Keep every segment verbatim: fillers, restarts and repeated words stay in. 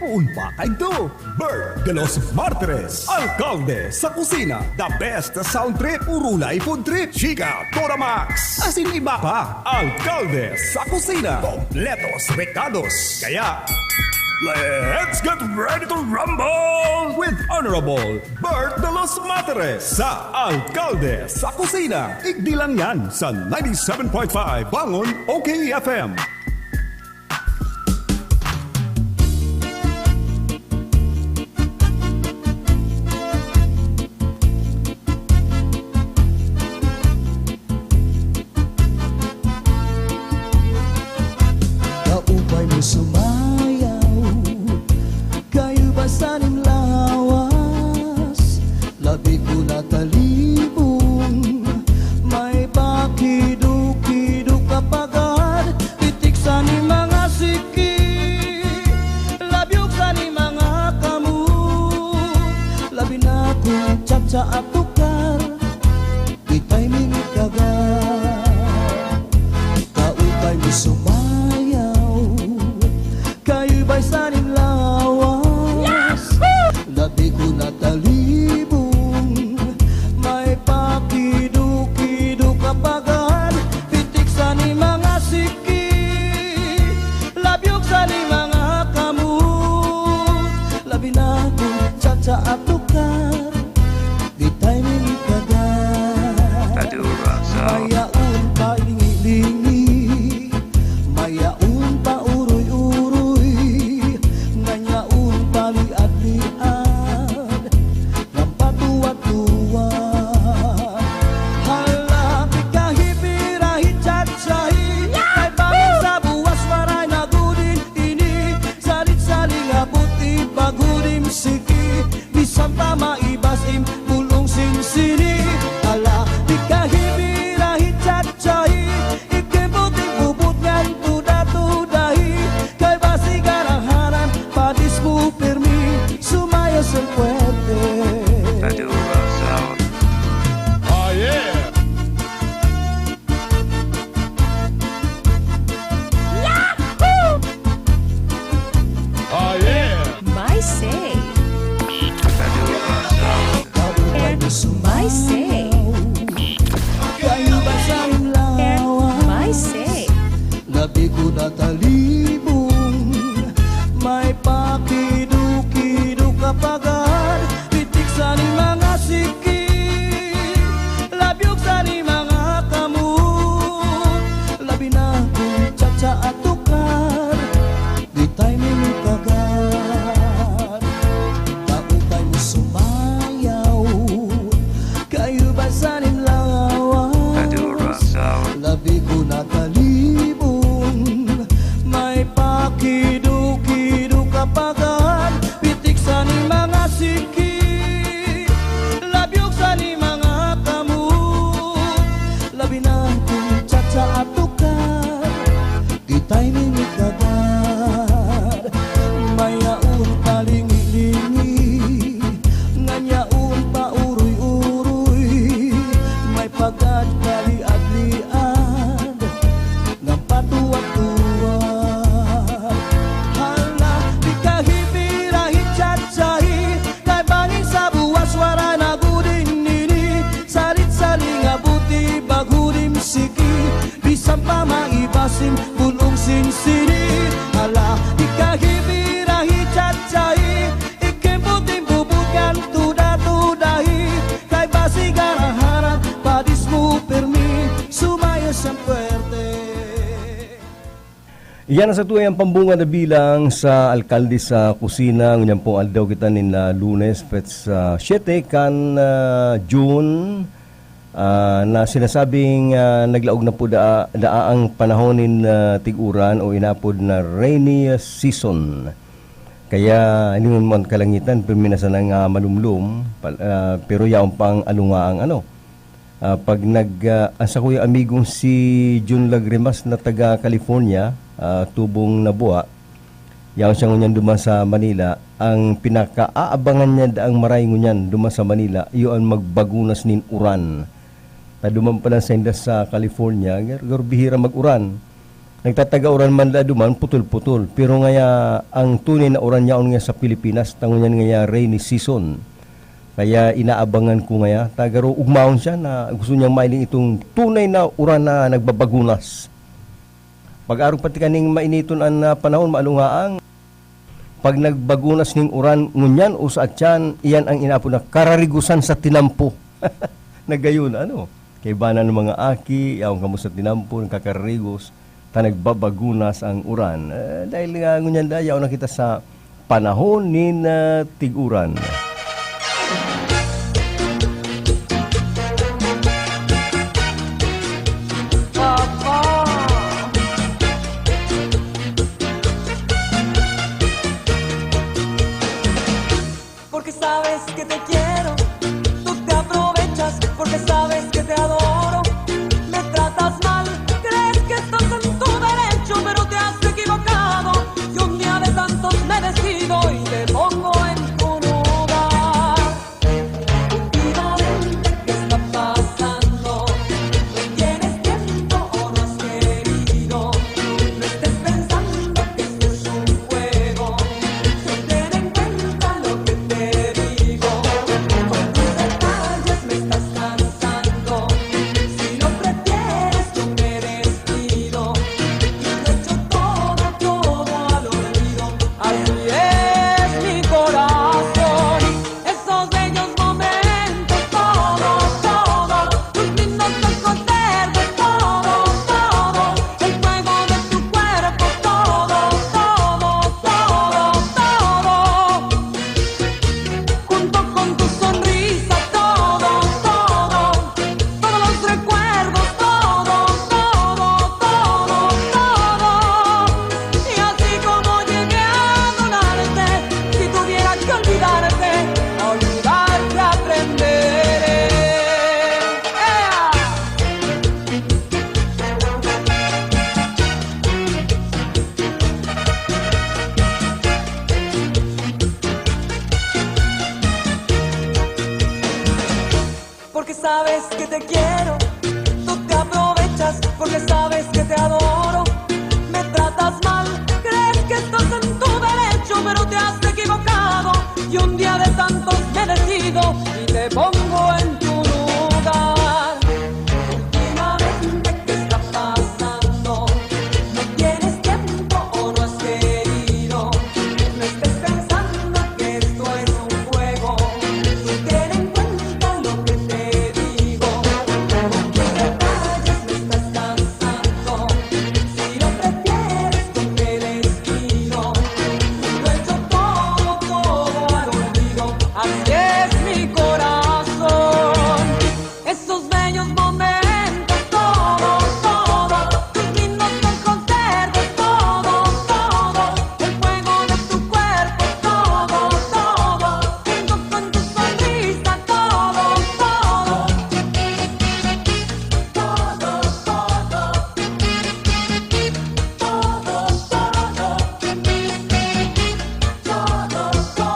Poon pa kaidto, Bert de los Martires, alkalde sa kusina, the best sound trip, urulay food trip, chika, Toramax, asin iba pa. Alkalde sa kusina, kompletos rekados. Kaya, let's get ready to rumble with Honorable Bert de los Martires sa Alkalde sa Kusina. Igdi lang yan sa ninety-seven point five Bangon O K F M. Kaupay mo sumayaw, kayo ba sa ning lawas? Labi ko natalibong, may pakido-kido ka pagad, pitik sa ning mga siki, labyog sa ning mga kamot, labi na kung tsatsa at tukar. Itay mi ni kaga, kaupay mi sumayaw, kayo ba'y sa ning lawas? Labi ko natalibong, may pakido-kido ka pagad, pitik sa ning mga siki, labyog sa ning mga kamot, labi na kung tsatsa at tukar. Di tayo nilikagan. Madura sa mayaon pa lingi-lingi, mayaon pa uroy-uroy, nganyaon pa liad-liad, nang patuwad-tuwad. Hala, pikahi, pirahi, tsatsahi, kay bangin sa buwas, waray na gudin ini, salit-saling abot, ibagudim siki. Bisan pa maibas im bulong sinsini, ala, di kahibi, rahi, tsatsahi, ikibot, ibubot ngan tuda-tudahi, kay basi garahanan, padis mo pirmi, sumayaw sa puwerte. Madura sound. Oh, yeah! Yahoo! Oh, yeah! My say. My say. My say. Labi ko natalibong, may pakido-kido ka pagad, pitik sa ni mga siki, labyog sa ni mga kamot, labi na kung tsatsa at tukar. Di tayo minikagan, tao tayo sumayaw. Kayo ba sa nin lawas? Madura sound. Labi ko nakalibong, may pakido-kido ka pagad, pitik sa ni mga siki, labyog sa ni mga kamot, labi na kung tsatsa at tukar. Di tayo minikagan, mayaon pa lingi-lingi, nganyaon pa uroy-uroy, may pagkadkaliad-liad, nang patuwad-tuwad. Hala, di kahibi, rahi, tsatsahi, kay bangin sa buwas, wara na gudin nini, salit-saling abuti, bagudim siki, bisan pa maibasim, bulong sinsini. Hala, di kahibi, rahi, tsatsahi, ikimbuting bubugan, tuda-tudahi, kay basi garaharan, padis mo pirmi, sumayo siyang puwerte. Iyan ang satuyang pambungad na bilang sa alkalde sa kusina. Ngunyan pong aldaw kita nin, ah, Lunes, petsa siyete kan, ah, June, ah, na sinasabing, ah, naglaog na po daa, daa ang panahon nin, ah, tig-uran o inapod na rainy season. Kaya, lingon mo ang kalangitan, pirmi na sanang, ah, malumlom, pal-, ah, pero yaon pang alunga ang ano, Ah, pag nag, ah, ang sakuyang amigong si Jun Lagrimas na taga California, ah, tubong na buwa, yaon siya ngunyan duman sa Manila. Ang pinakaaabangan niya daang maray ngunyan duman sa Manila, iyo an magbagunas nin uran. Ta duman pa lang sainda sa California, gar-, garo bihira mag-uran. Nagtataga uran man da duman, putol-putol. Pero ngaya, ang tunay na uran yaon nga sa Pilipinas, tango niyan ngaya rainy season. Kaya inaabangan ko ngaya, tagaro ugmaon siya na gusto niyang mailing itong tunay na uran na nagbabagunas. Pag-arog pati kaning mainiton an, ah, panahon, maalungaang. Pag nagbagunas ning uran ngunyan o sa atyan, iyan ang inaapod na kararigusan sa tinampo. Nagayon, ano? Kaibanan ng mga aki, yaon kamo sa tinampo, nagkakararigos, ta nagbabagunas ang uran. Eh, dahil nga ngunyan da, yaon na kita sa panahon nin, ah, tig-uran. Porque sabes que te quiero, tú te aprovechas, porque sabes que te adoro. Me tratas mal, crees que estás en tu derecho, pero te has equivocado. Y un día de tantos me decido y te pongo en tu lugar. Últimamente, ¿qué está pasando? ¿No tienes tiempo o no has querido? No estés pensando que esto es un juego. Ten en cuenta lo que te digo. Con tus detalles me estás cansando. Si lo prefieres, yo me despido. Y lo echo todo, todo al olvido. Así es mi corazón. Esos bellos momentos, todo, todo. Tus lindos recuerdos, todo, todo. El fuego de tu cuerpo, todo, todo, todo, todo. Junto con tu sonrisa, todo, todo. Todos los recuerdos, todo, todo, todo, todo. Y así como llegué a adorarte, si tuviera que olvidarte, a olvidarte aprenderé. ¡Ea! Porque sabes que te quiero, tú te aprovechas, porque sabes que te adoro. Me tratas mal, crees que estás en tu derecho, pero te has equivocado. Y un día de tantos me decido y te pongo en tu lugar. Últimamente, ¿qué está pasando? ¿No tienes tiempo o no has querido? No estés pensando que esto es un juego. Tú ten en cuenta lo que te digo. Con tus detalles me estás cansando. Si lo prefieres, yo me despido. Lo echo todo, todo al olvido. Así es mi corazón. Esos bellos momentos, todo, todo. Tus lindos ojos verdes, todo, todo. El fuego de tu cuerpo, todo, todo. Junto con tu sonrisa, todo, todo. Todo, todo. Todo, todo. Todo, todo.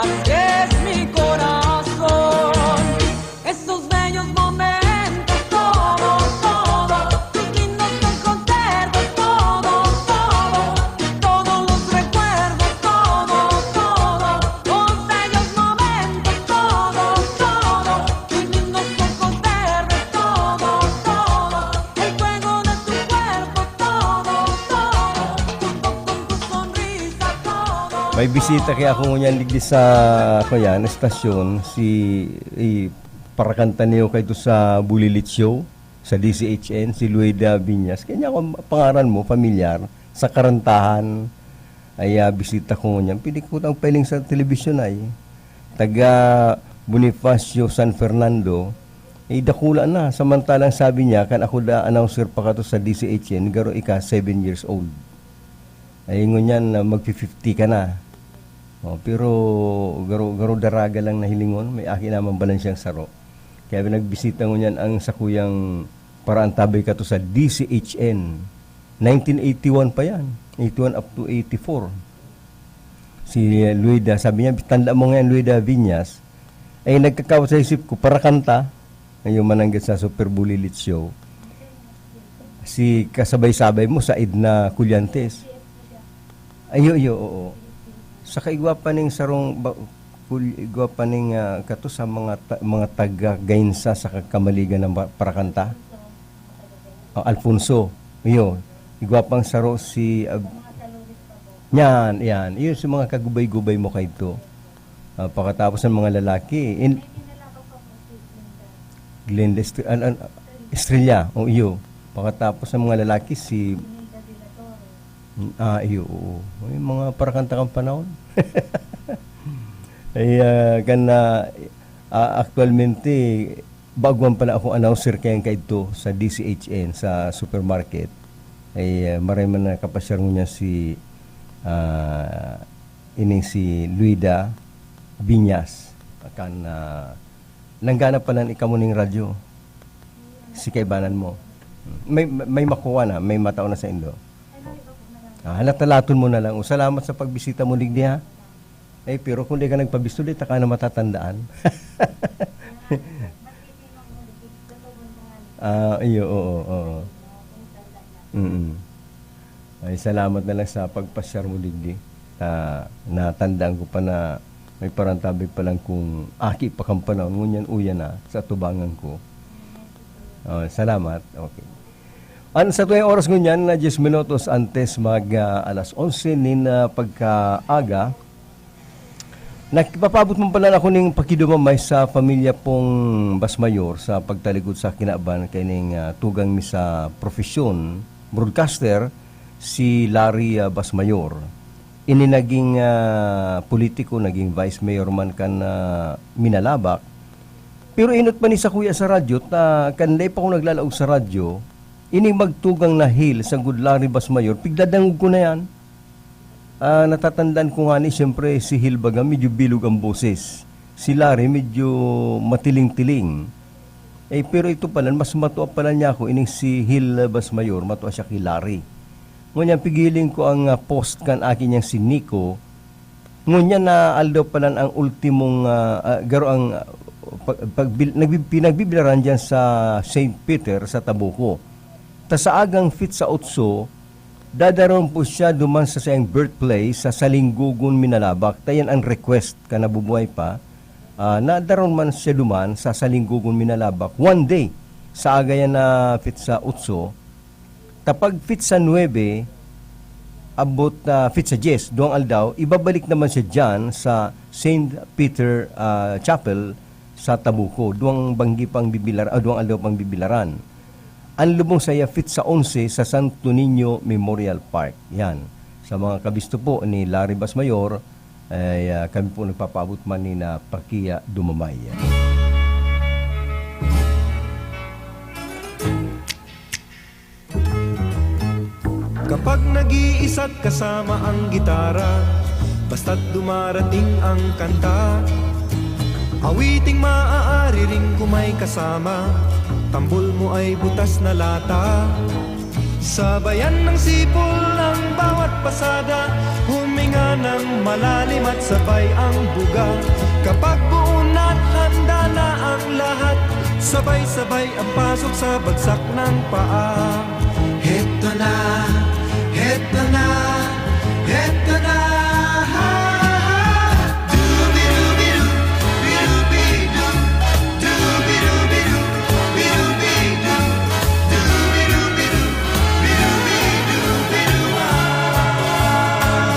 Así es mi corazón. Esos bellos momentos, todo, todo. Tus lindos ojos verdes, todo, todo. Todos los recuerdos, todo, todo. Los bellos momentos, todo, todo. Tus lindos ojos verdes, todo, todo. El fuego de tu cuerpo, todo, todo. Junto con tu sonrisa, todo, todo. May bisita kaya ako ngunyan digdi sa, kuyan, estasyon, si, eh, parakanta niyo kaito sa Bulilit Show, sa D Z H N, si Lueda Viñas. Kaya niya ako, pangaran mo, pamilyar, sa karantahan, ay, ah, bisita ko ngunyan. Pwede ko tang pailing sa telebisyon ay. taga Bonifacio, San Fernando, eh, dakula na. Samantalang sabi niya, kan ako da announcer pa kato sa D C H N, garo ika seven years old. Ay, ngunyan, ah, magfi-fifty ka na. Oh, pero garo, garo daraga lang na hilingon, may aki naman balan siyang saro. Kaya nagbisita ngunyan ang sakuyang paraantabay kato sa D C H N. Nineteen eighty-one pa yan. Eighty-one up to eighty-four. Si, eh, Luida, sabi niya, "Tanda mo ngayon, Luida Viñas." Ay, nagkakawat sa isip ko, para kanta. Ngayon, mananggit sa Super Bulilit Show. Si kasabay-sabay mo, sa Edna Collantes. Ayo, iyo, oo. Saka igwa pa ning sarong ba-, kul-, igwa pa ning, ah, kato sa mga ta-, mga taga Gainsa sa Kamaligan ng ba-, parakanta. Ah, Alfonso. Iyo. Igwa pang saro si, ah, yan, yan. Iyo si mga kagubay-gubay mo kay ito. Ah, pakatapos ng mga lalaki, in-, Glenda Estre-, an-, an-, Estrella, o iyo. Pakatapos ng mga lalaki, si Ah, iyo, oo. May mga parakanta kang panahon. Ay, ah, kan, ah, ah, aktualmente, baguhan pa lang akong announcer kayang kaidto sa D C H N, sa supermarket. Ay, ah, maray man nakapasyar ngunyan si, ah, ining si Luida Viñas. Kan, ah, nanggana pa lang ika mo ning radyo. Si kaibanan mo. May, may makuha na, may matao na sa indo. Ah, halatalaton mo na lang. O, salamat sa pagbisita mo digdi, ha? Eh, pero kung di ka nagpabisto, di ta ka na matatandaan. Ah, iyo, oo, oo. Mm. Ay, salamat na lang sa pagpasyar mo digdi. Ta, natandaan ko pa na may parantabi pa lang kung aki pa kang panahon, ngunyan uya na sa atubangan ko. Oh, salamat. Okay. An sa tuwing oras ngunyan na diyes minutos antes mag, ah, alas onse nin, ah, pagkaaga, nagpapaabot man pala ako ning pakidumamay sa pamilya pong Basmayor sa pagtalikod sa kinaban kaining, ah, tugang mi sa profesyon, broadcaster, si Larry, ah, Basmayor. Ini naging, ah, politiko, naging vice mayor man kan, ah, Minalabac. Pero inot pa ni sakuya sa radyo, ta kan dai pa ako naglalaog sa radyo, ini magtugang na hil sa Good Larry Basmayor, pigdadangog ko na yan. Ah, natatandaan ko nga ni, siyempre, si Hil baga, medyo bilog ang boses. Si Larry, medyo matiling-tiling. Eh, pero ito pala, mas matua pala niya ako, ining si Hil Basmayor, matua siya ki Larry. Ngunyan, pigiling ko ang, ah, post kan aki niyang si Nico. Ngunyan na aldaw pala ang ultimong, ah, ah, garo ang, ah, pag, pagbil-, nagbi-, pinagbibilaran dyan sa Saint Peter, sa Tabuco. Ta sa agang fit sa otso, dadaron po siya duman sa saiyang birthplace sa Salinggogon, Minalabac. Ta yan ang request ka nabubuhay pa. Ah, nadaron man siya duman sa Salinggogon, Minalabac. One day, sa aga yan na fit sa otso, tapag fit sa nuebe, abot na fit sa dyes, duwang aldaw, ibabalik naman siya dyan sa Saint Peter, ah, Chapel sa Tabuco. Duwang banggi pang bibilar-, ah, duwang aldaw pang bibilaran. Ang lubong saiya fit sa onse sa Santo Niño Memorial Park. Yan. Sa mga kabisto po ni Larry Basmayor, ay, ah, kami po nagpapaabot man ni na pakiya dumamay. Kapag nag-iisa't kasama ang gitara, basta't dumarating ang kanta, awiting maaari ring kumay kasama, tambol mo ay butas na lata. Sabayan ng sipol ang bawat pasada, huminga ng malalim at sabay ang buga. Kapag buo na't handa na ang lahat, sabay-sabay ang pasok sa bagsak ng paa. Heto na, heto na, heto na. Dubidubidu, birubidu, dubidubidu, dubidubidu, birubidu, birubidu, ah.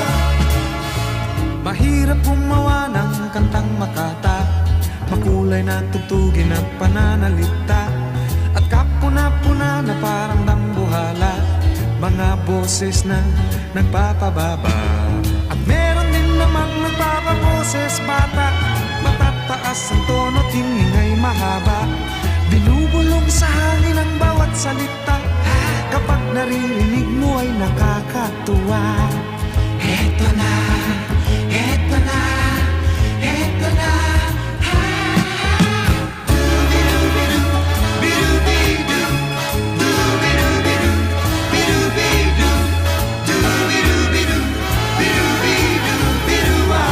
Mahirap gumawa ng kantang makata, makulay na tugtugin at pananalita, at kapuna-puna na parang dambuhala, mga boses na nagpapababa. At meron din namang nagpapaboses bata, Ang tono, tingin ay mahaba. Binubulong sa hangin ang bawat salita. Kapag naririnig mo ay nakakatuwa. Heto na, heto na, heto na. Ha, ha. Dubidubidu, bidubidu, dubidubidu, bidubidu, dubidubidu, bidubidu, biduwa.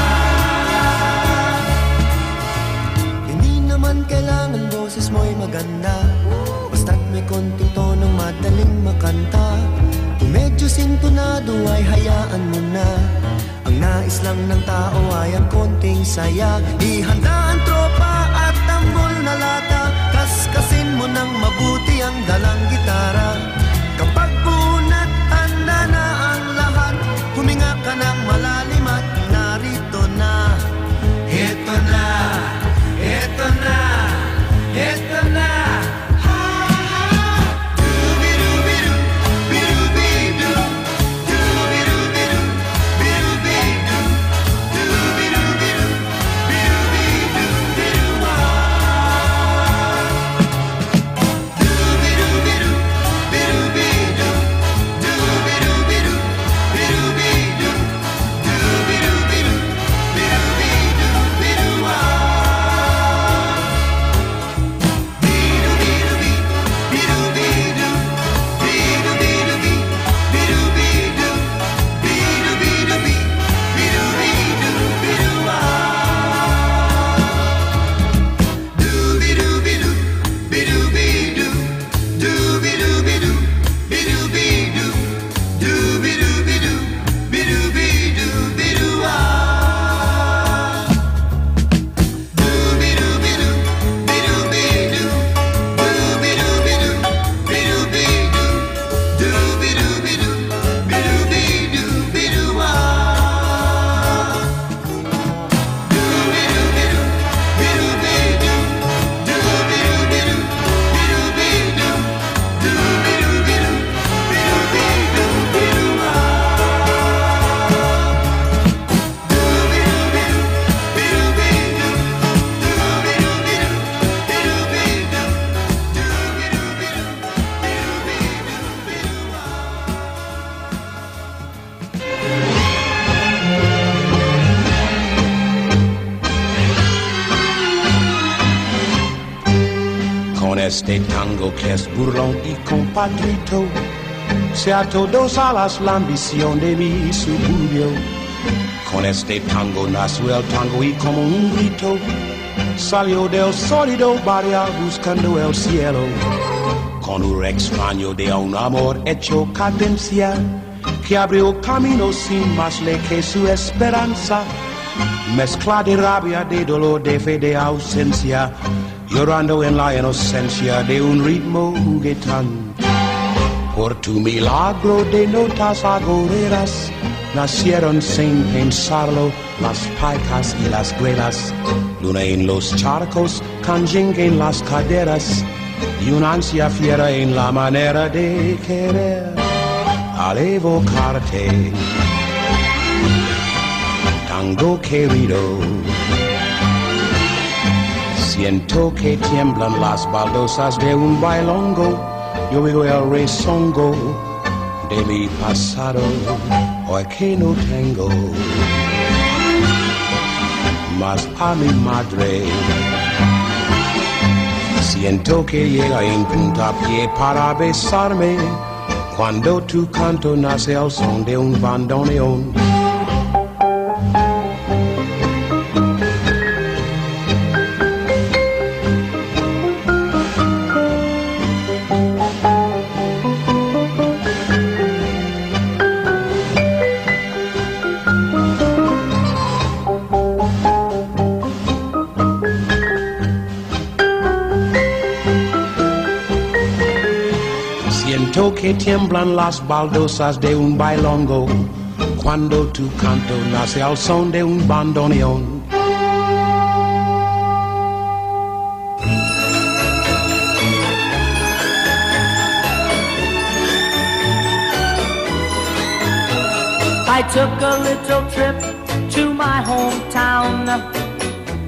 Hindi naman kailangan boses mo'y maganda. Basta't may konting tonong madaling makanta. Kung medyo sintonado ay hayaan mo na. Ang nais lang ng tao ay ang konting saya. Ihanda ang tropa at tambol na lata. Kaskasin mo ng mabuti ang dalang gitara. Kapag buo na't handa na ang lahat, huminga ka ng malalim at narito na. Heto na, heto na, heto na. Ha, ha. Dubidubidu, bidubidu. Dubidubidu, bidubidu. Dubidubidu, bidubidu, biduwa. Con este tango que es burlón y compadrito, se ató dos alas la ambición de mi suburbio. Con este tango nació el tango y como un grito, salió del sólido barrio buscando el cielo. Con un extraño de un amor hecho cadencia, que abrió camino sin más ley que su esperanza, mezcla de rabia, de dolor, de fe, de ausencia, llorando en la inocencia de un ritmo juguetón. Por tu milagro de notas agoreras, nacieron sin pensarlo las paicas y las grelas, luna en los charcos, canjing en las caderas, y una ansia fiera en la manera de querer. Al evocarte, tango querido, siento que tiemblan las baldosas de un bailongo. Yo oigo el rezongo de mi pasado, hoy que no tengo más a mi madre. Siento que llega en puntapié para besarme, cuando tu canto nace el son de un bandoneón. Siento que tiemblan las baldosas de un bailongo cuando tu canto nace al son de un bandoneón. I took a little trip to my hometown.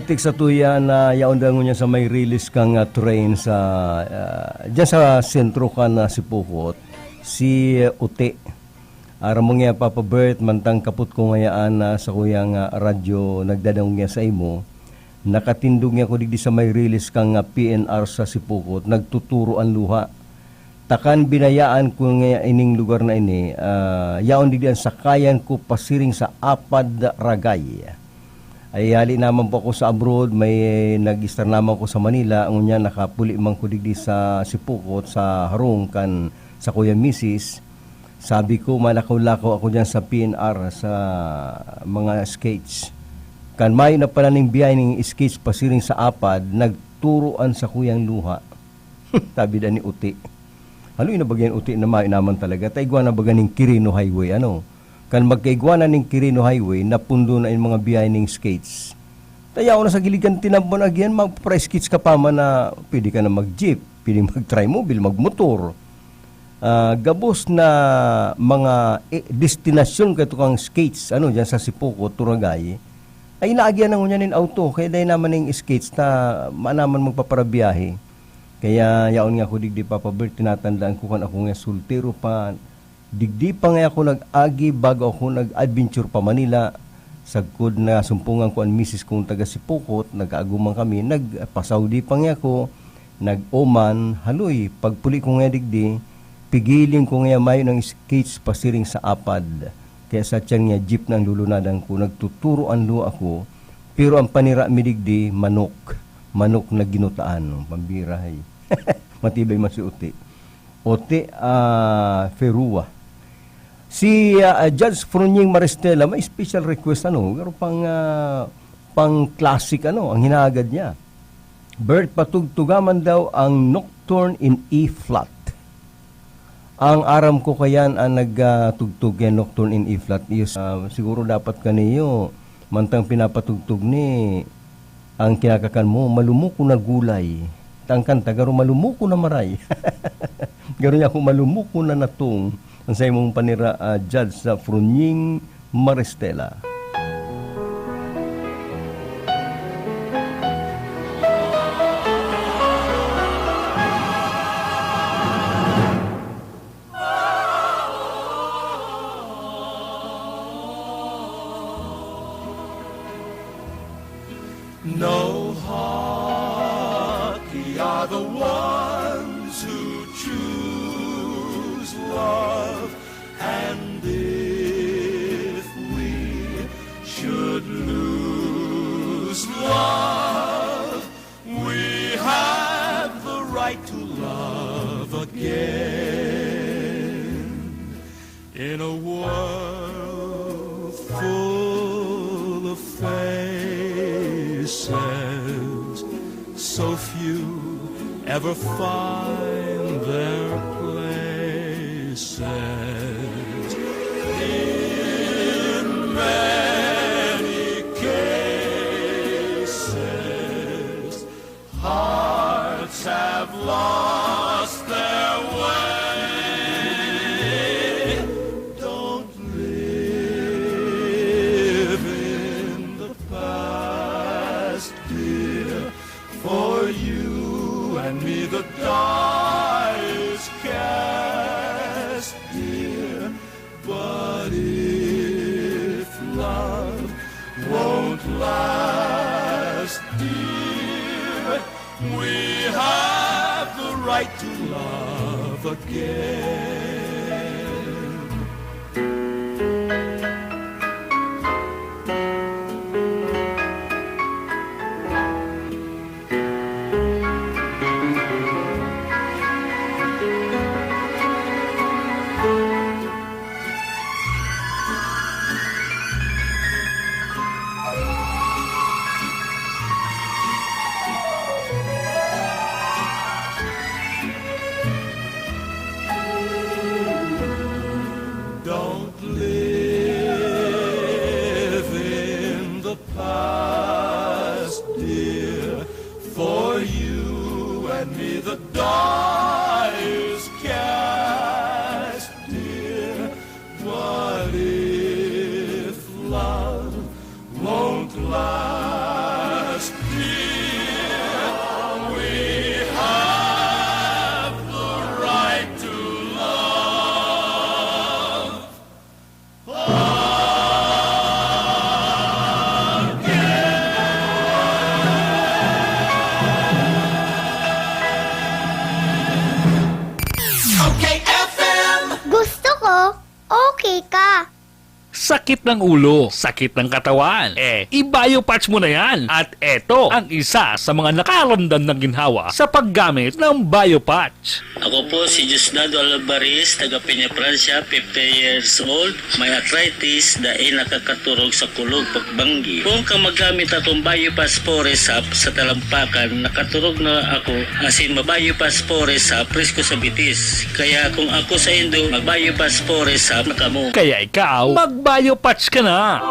nag-text sa tuya na yaon daw ngunyan sa may release kang, ah, train sa, ah, dyan sa sentro kan, ah, Sipocot, si, ah, Uti. Aram mo nga, Papa Bert, mantang kapot ko ngayaan na sa kuyang, ah, radyo nagdadangog niya sa imo, nakatindog niya ko digdi sa may release kang, ah, P N R sa Sipocot, nagtuturo an luha. Takan binayaan ko nga ining lugar na ini, ah, yaon digdi an sakayan ko pasiring sa Apad, Ragay. Ay, hali naman po ako sa abroad, may nag-istar naman ko sa Manila, ngunyan nakapuli man ko digdi sa Sipocot, sa harong kan sa kuya misis. Sabi ko, malakaw-lakaw ako dyan sa P N R, sa mga skates. Kan mayo na pala ning biyahe ning skates pasiring sa Apad, nagturo an sakuyang luha. Tabi da ni Uti. Haloy na baga yan, Uti, na mayo naman talaga. Ta igwa na baga ning Quirino Highway, ano? Kan magkaigwa na ning Quirino Highway, napundo na yung mga biyahe ning skates. Tayaw na sa gilid kan tinampo na agihan, magpapra-skates ka pa man na pwede ka na mag-jeep, pwede mag-trimobile, magmotor. Ah, gabos na mga, eh, destinasyon kaito kang skates, ano, dyan sa Sipocot, Turagay. Ay, inaagihan na ngunyan nin auto, kaya dai naman ning skates ta maanaman magpaparabiyahe. Kaya yaon nga ako digdi, Papa Bert, tinatandaan ko kan ako nga soltero pa. Digdi pa nga ako nag-agi bago ako nag-adventure pa Manila. Sagkod na sumpungan ko an misis kong taga Sipocot, nag-aaguman kami, nagpa-Saudi pa nga ako, nag-Oman, haloy, pagpuli ko nga digdi, pigilin ko nga mayo ng skates pasiring sa Apad. Kaya sa tiyan nga jeep na ang lulunadan ko, nagtuturo an luha ako, pero ang panira mi digdi, manok. Manok na ginutaan, pambira, hay. Matibay man si Uti. Ote, ah, Ferua. Si, ah, ah, Judge Fronying Maristela, may special request, ano, pero pang, ah, pang classic, ano, ang hinahagad niya. Bert, patugtuga man daw ang Nocturne in E flat. Ang aram ko kayan ang nag, ah, tugtog kay Nocturne in E flat. Yes, ah, siguro dapat kaniyo, mantang pinapatugtog ni ang kinakakan mo, malumuko na gulay. Ta ang kanta, garo malumuko na maray. Garo niya ako malumuko na natong. Ang sa imong panira, ah, Judge sa Frunying Maristela. No haughty are the ones who choose love, and if we again. In a world full of faces, so few ever find their places. In many cases, hearts have lost their way. Don't live in the past, dear. For you and me, the die is cast, dear. But if love won't last, dear, we have the right to love again. Don't live in the past, dear. For you and me, the die is cast, dear. But if love won't last, dear, we have the right to love. Okay, F M. Gusto ko, okay ka. Sakit ng ulo, sakit ng katawan. Eh, i-Biopatch mo na yan. At eto ang isa sa mga nakaramdam ng ginhawa sa paggamit ng Biopatch. Ako po si Diosdado Alvarez, taga Peña, Francia, fifty years old. May arthritis, dai nakakaturog sa kulog pagbanggi. Kung ka magamit akong Biopass Forest Sap sa talampakan, nakaturog na ako, asin ma-Biopass Forest Sap presko sa bitis. Kaya kung ako sa indo, mag-Biopass Forest Sap na kamo. Kaya ikaw, mag-Biopatch ka na!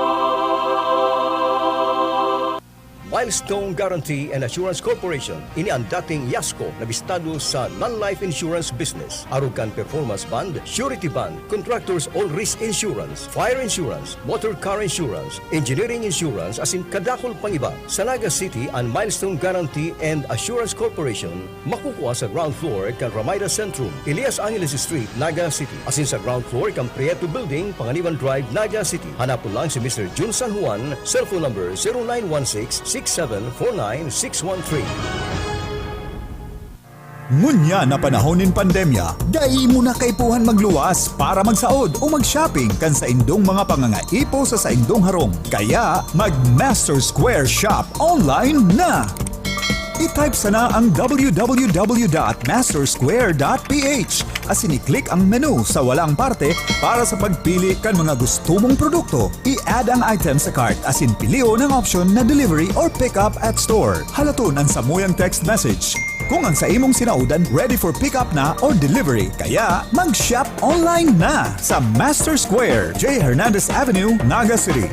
Milestone Guarantee and Assurance Corporation, ini ang dating Yasco na bistado sa non-life insurance business. Arog kan performance bond, surety bond, contractors all risk insurance, fire insurance, motor car insurance, engineering insurance, asin kadakul pang iba. Sa Naga City, an Milestone Guarantee and Assurance Corporation makukua sa ground floor kan Ramada Centrum, Elias Angeles Street, Naga City, asin sa ground floor kan Prieto Building, Panganiban Drive, Naga City. Hanapon lang si Mister Jun San Juan, cellphone number zero nine one six six seven four nine six one three. Ngunyan na panahon nin pandemya, dai mo na kaipuhan magluwas para magsaod o mag-shopping kan saindong mga pangangaipo sa saindong harong. Kaya, mag-Master Square Shop online na! I-type sana ang w w w dot master square dot p h asin i-click ang menu sa walang parte para sa pagpili kan mga gusto mong produkto. I-add ang item sa cart asin pilion ang option na delivery or pick up at store. Halaton an samuyang text message kung ang sa imong sinaodan ready for pick up na or delivery. Kaya mag-shop online na sa Master Square, J Hernandez Avenue, Naga City.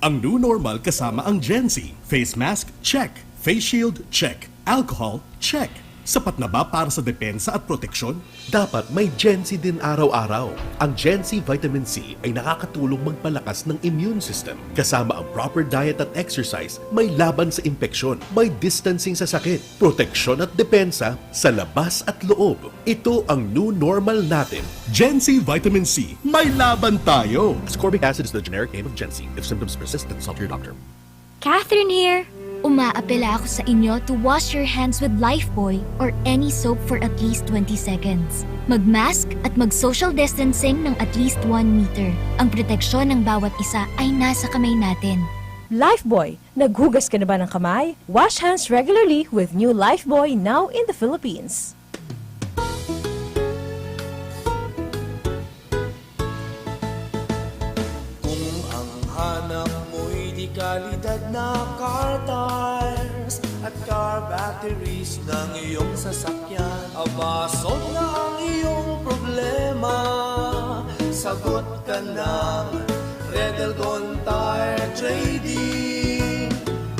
Ang new normal kasama ang Gen Z. Face mask, check. Face shield, check. Alcohol, check. Sapat na ba para sa depensa at proteksyon? Dapat may Gen Z din araw-araw. Ang Gen Z Vitamin C ay nakakatulong magpalakas ng immune system. Kasama ang proper diet at exercise, may laban sa impeksyon, may distancing sa sakit, proteksyon at depensa sa labas at loob. Ito ang new normal natin. Gen Z Vitamin C, may laban tayo! Ascorbic acid is the generic name of Gen Z. If symptoms persist, then consult your doctor. Catherine here! Umaapela ako sa inyo to wash your hands with Lifebuoy or any soap for at least twenty seconds. Mag-mask at mag-social distancing ng at least one meter. Ang proteksyon ng bawat isa ay nasa kamay natin. Lifebuoy, naghugas ka na ba ng kamay? Wash hands regularly with new Lifebuoy, now in the Philippines. Kalidad na car tires at car batteries ng iyong sasakyan. Abasog na ang iyong problema. Sagot ka ng Red Elgon Tire Trading.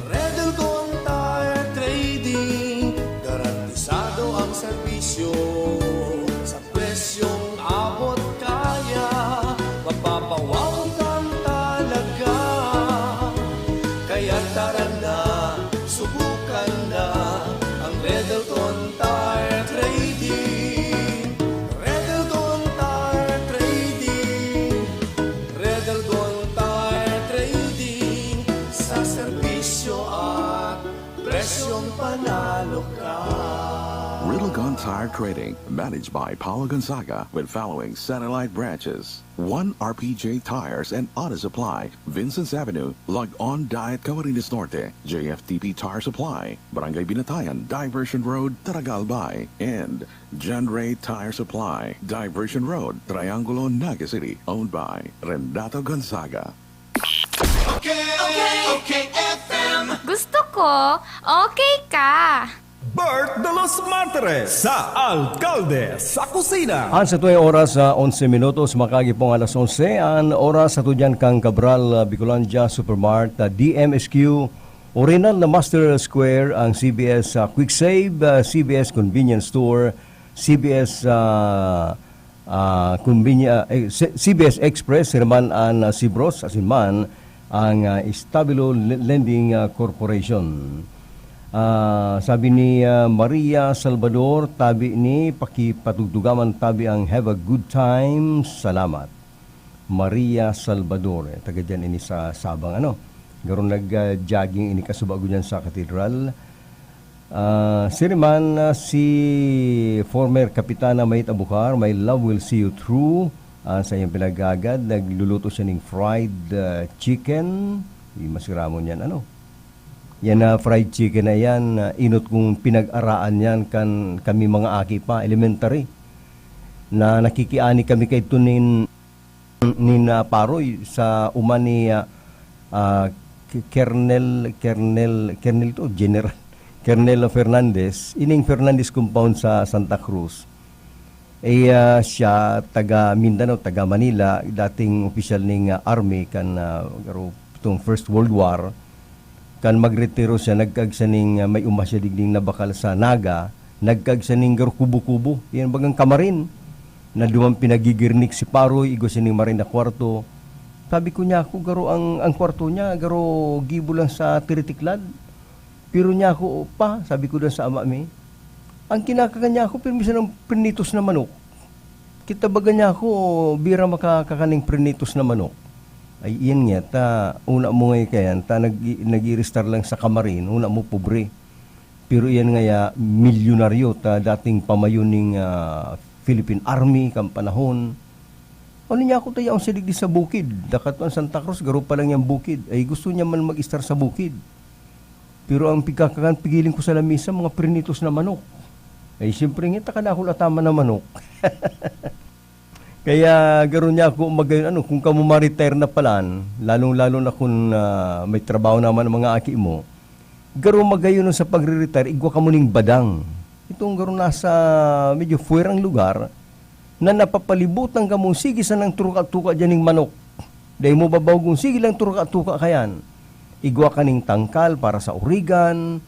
Red Elgon Tire Trading. Garantisado ang serbisyo sa presyong abot kaya. Mapapawaw kang talaga. Kaya tara na, subukan na ang Red Elgon Tire Trading. Red Elgon Tire Trading. Red Elgon Tire Trading. Sa serbisyo at presyong panalo ka. Red Elgon Tire Trading, managed by Paolo Gonzaga, with following satellite branches: one R P J Tires and Auto Supply, Vincennes Avenue, Log-On Diet, Camarines Norte; J F T P Tire Supply, Barangay Binatayan, Diversion Road, Taragal Bay; and John Ray Tire Supply, Diversion Road, Triangulo, Naga City, owned by Renato Gonzaga. Okay, okay, okay, F M. Gusto ko, okay ka. Bert de los Martires sa Alkalde sa Kusina. An sa tuwing oras, ah, onse minutos, makagi pong alas onse, an oras sa tudyan kan Cabral, ah, Bicolandia Supermart, ah, D M S Q, Oriental na Master Square, ang C B S, ah, Quick Save, ah, C B S Convenience Store, C B S, ah, ah, Conveni-, ah, eh, C-, C B S Express, siring man an, ah, Sibros, asin man ang, ah, Estabilo Le-, Lending, ah, Corporation. Ah, sabi ni, ah, Maria Salvador, tabi ni, pakipatugtugaman tabi ang Have a Good Time. Salamat. Maria Salvador, eh, taga diyan ini sa Sabang, ano. Garo nag, ah, jogging ini kasubago diyan sa Katedral. Ah, siring man, ah, si former Kapitana Mayet Abucar, "My love will see you through." Ah, sa iyang pinagagad, nagluluto siya ning fried, ah, chicken. Di masiramon yan, ano? Yan na fried chicken na yan, ah, inot kong pinag-araan yan kan kami mga aki pa, elementary. Na nakikiani kami kay Tunin nin, ah, Paroy sa uma ni, ah, ah, K-, Colonel, Colonel, Colonel to, General, Colonel Fernandez, ining Fernandez Compound sa Santa Cruz. Eh, ah, siya taga Mindanao, taga Manila, dating opisyal ning, ah, army kan, ah, garo, itong First World War. Kan magretiro siya, nagkaag siya ning, ah, may uma siya digding nabakal sa Naga, nagkaag siya ning garo kubo-kubo. Yan bagang kamarin. Na duman pinagigirnik si Paroy, igwa siya ning maray na kwarto. Sabi ko niya, "Ako, garo ang, ang kwarto niya, garo gibo lang sa tiritiklad." Pero niya ako, "Pa," sabi ko dan sa ama mi, "ang kinakakan niya ako, pirmi siya ng prinitos na manok." Kita baga niya ako, bira makakakaning prinitos na manok. Ay, iyan nga, ta, una mo ngay kayan, ta nag-, nag-i-restar lang sa kamarin, una mo pobre. Pero iyan ngaya, milyonaryo, ta dating pamayo ning, ah, Philippine Army, kan panahon. Ano niya ako tayaon sa digdi sa bukid? Dakatuan Santa Cruz, garo pa lang yang bukid. Ay, gusto niya man mag-istar sa bukid. Pero ang pigkakakan, pigiling ko sa lamisa, mga prinitos na manok. Ay, siyempre nga, taka na ako lataman na manok. Kaya garo niya ako magayon, ano, kung kamo ma-retire na palan, lalong-lalo na kung, ah, may trabaho naman ang mga aki mo, garo magayon sa pagre-retire, igwa kamo ning badang. Itong garo nasa medyo fuerang lugar, na napapalibutan kamo, sige sanang turuka-tuka diyan ning manok. Dai mo babaw kung sige lang turuka-tuka kayan. Igwa ka ning tangkal para sa urigan,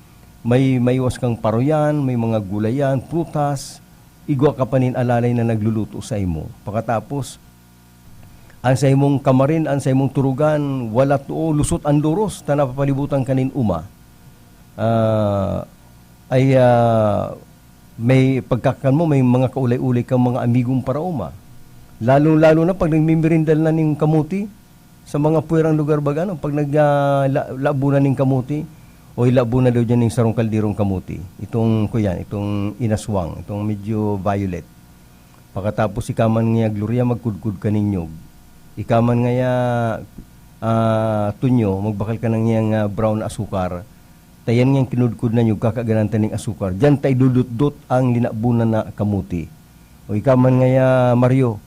may, may iwas kang paroyan, may mga gulayan, prutas, igwa ka pa nin alalay na nagluluto sa imo. Pakatapos, ang sa imong kamarin, ang sa imong turugan, wala too, lusot ang doros, ta napapalibutan ka nin uma. Ah, ay, ah, may pagkakan mo, may mga kaulay-ulay kang mga amigong paraoma. Lalong-lalo na pag nagmimirindal na ning kamuti, sa mga puwerang lugar baga, no? Pag nag, ah, la-, labo na ning kamuti, o ilabo na daw dyan ning sarong kalderong kamuti. Itong, kuyan, itong inaswang, itong medyo violet. Pakatapos ika man nga, Gloria, magkudkod ka nin nyog. Ika man ngaya, ah, Tonyo, magbakal ka na ngayang, ah, brown na asukar. Ta yan ngayang kinudkod na nyog, kakaganan ta ning asukar. Diyan ta idudutdot ang linabunan na kamuti. O ika man ngaya, Mario,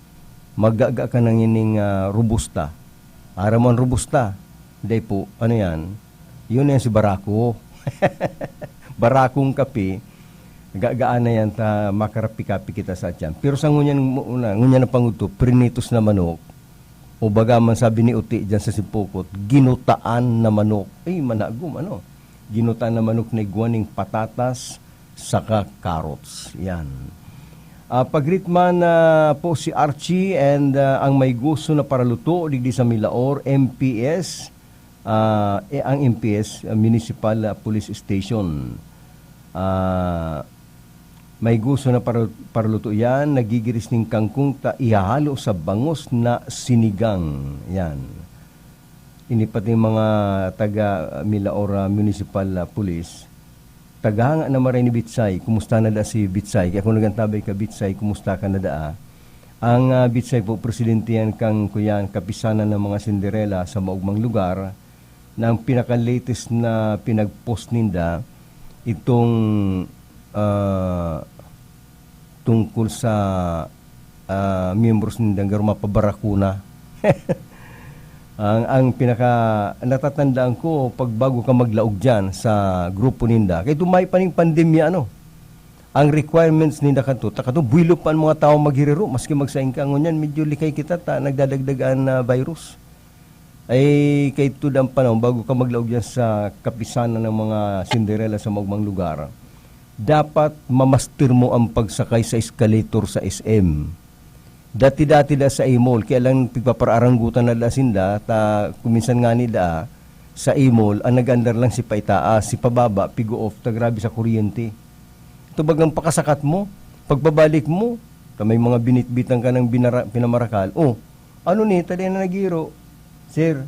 maggaga ka na ngining, ah, robusta. Aram mo ang robusta? Dai po, ano yan? Yun na yan si Barako. Barakong kape, gagaan na yan ta makarapi-kapi kita sa tiyan. Pero sa ngunyan mo una, ngunyan na pangudto, prinitos na manok, o baga man sabi ni Uti diyan sa Sipokot, ginutaan na manok. Ay, managom, ano? Ginutaan na manok na igwa ning patatas, saka carrots. Yan. Ah, pag-greet man, ah, po si Archie and, ah, ang may gusto na paraluto digdi sa Milaor, M P S, ah, eh, ang M P S, ah, Municipal, ah, Police Station. Ah, may gusto na para-, paraluto yan, nagigiris ning kangkong ta ihahalo sa bangus na sinigang. Yan. Ini pati mga taga Milaor, ah, Municipal, ah, Police, tagahanga na maray ni Bitsay. Kumusta na da si Bitsay? Kaya kung nagantabay ka, Bitsay, kumusta ka na daa? Ang, ah, Bitsay po, presidente yan kang, kuyan, kapisanan ng mga Cinderella sa maugmang lugar na ang pinaka-latest na pinag-post ninda, itong, ah, tungkol sa, ah, miyembros nindang garo mapabarakuna. Ang, ang pinaka natatandaan ko, pag bago ka maglaog diyan sa grupo ninda, kay tumay pa ning pandemya, ano, ang requirements ninda kanto, ta kato, buwelo pa ang mga tawo maghiriro, maski magsaing ka. Ngunyan, medyo likay kita ta nagdadagdag an, ah, virus. Ay, kay tud ang panahon, bago ka maglaog diyan sa kapisanan ng mga Cinderella sa maugmang lugar, dapat mamaster mo ang pagsakay sa escalator sa S M. Dati-dati da sa Imol, kaya lang pigpapararanggutan na da sinda, ta kuminsan ngani da, sa Imol, ang nag-andar lang si paitaas, si pababa, pigo-off, ta grabe sa kuryente. Ito bagang pakasakat mo, pagpabalik mo, ta may mga binitbitan ka ng binara-, pinamarakal. Oh, ano ni, ta di na nagiro? Sir,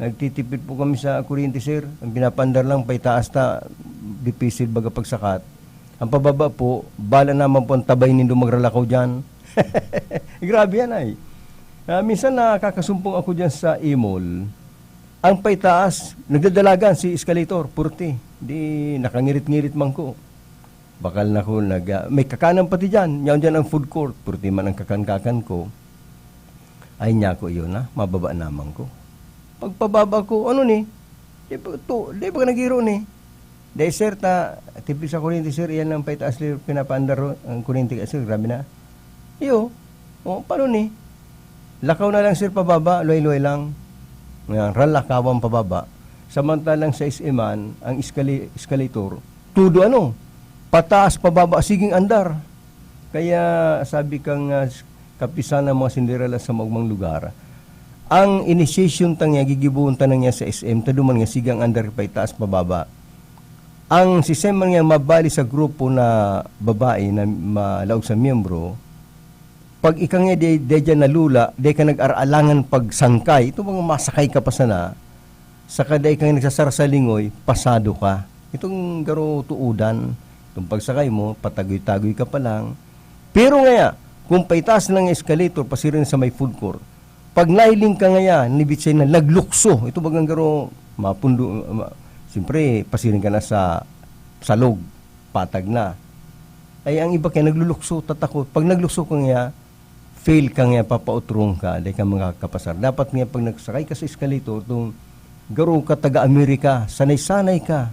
nagtitipid po kami sa kuryente, sir. Ang pinapaandar lang, paitaas ta, dipisil baga pagsakat. Ang pababa po, bala naman po ang tabay nindo magralakaw dyan. Grabe yan ay. Ah, minsan nakakasumpong ako dyan sa Imol. Ang paitaas, nagdadalagan si escalator, purti. Di nakangirit-ngirit man ko. Bakal na ko nag, ah, may kakanan pati dyan. Yaon dyan ang food court. Purti man ang kakan-kakan ko. Ay niya ko yun, ha? Mababa naman ko. Pagpababa ko, ano ni? Di ba, to, di ba nagiro ni? Dai, sir, ta, tipid sa kuryente, sir, iyan ang paitaas, sir, pinapaandar ro-, ang kuryente, sir, grabe na. Iyo. O, paano ni? Lakaw na lang, sir, pababa, luway-luway lang. Yan, ralakawan pababa. Samantalang sa S M an, ang escali-, escalator, todo ano, pataas, pababa, siging andar. Kaya sabi kang, ah, kapisan ng mga Cinderella sa maugmang lugar, ang initiation ta niya, gigibohon ta na niya sa S M, ta duman nga sigang andar pa itaas pababa. Ang sistema niya mabali sa grupo na babae na malaog sa miyembro, pag ika nga di, di dyan nalula, di ka nag-aralangan pagsangkay, ito mga masakay ka pa sana, saka dai ka nagsasarsalingoy, pasado ka. Itong garo tuudan, itong pagsakay mo, patagoy-tagoy ka pa lang. Pero ngaya, kung paitaas ng escalator, pasiring sa may food court, pag nahiling ka ngaya, ni Bitsay na naglukso, ito bagang garo, mapundo, ma-, siyempre, pasiring ka na sa salog, patag na. Ay, ang iba kaya naglulukso, tatakot. Pag naglukso ka ngaya, fail ka nga, papautrong ka, di ka makakapasar. Dapat nga pag nagsakay ka sa escalator, itong garo ka taga-Amerika, sanay-sanay ka,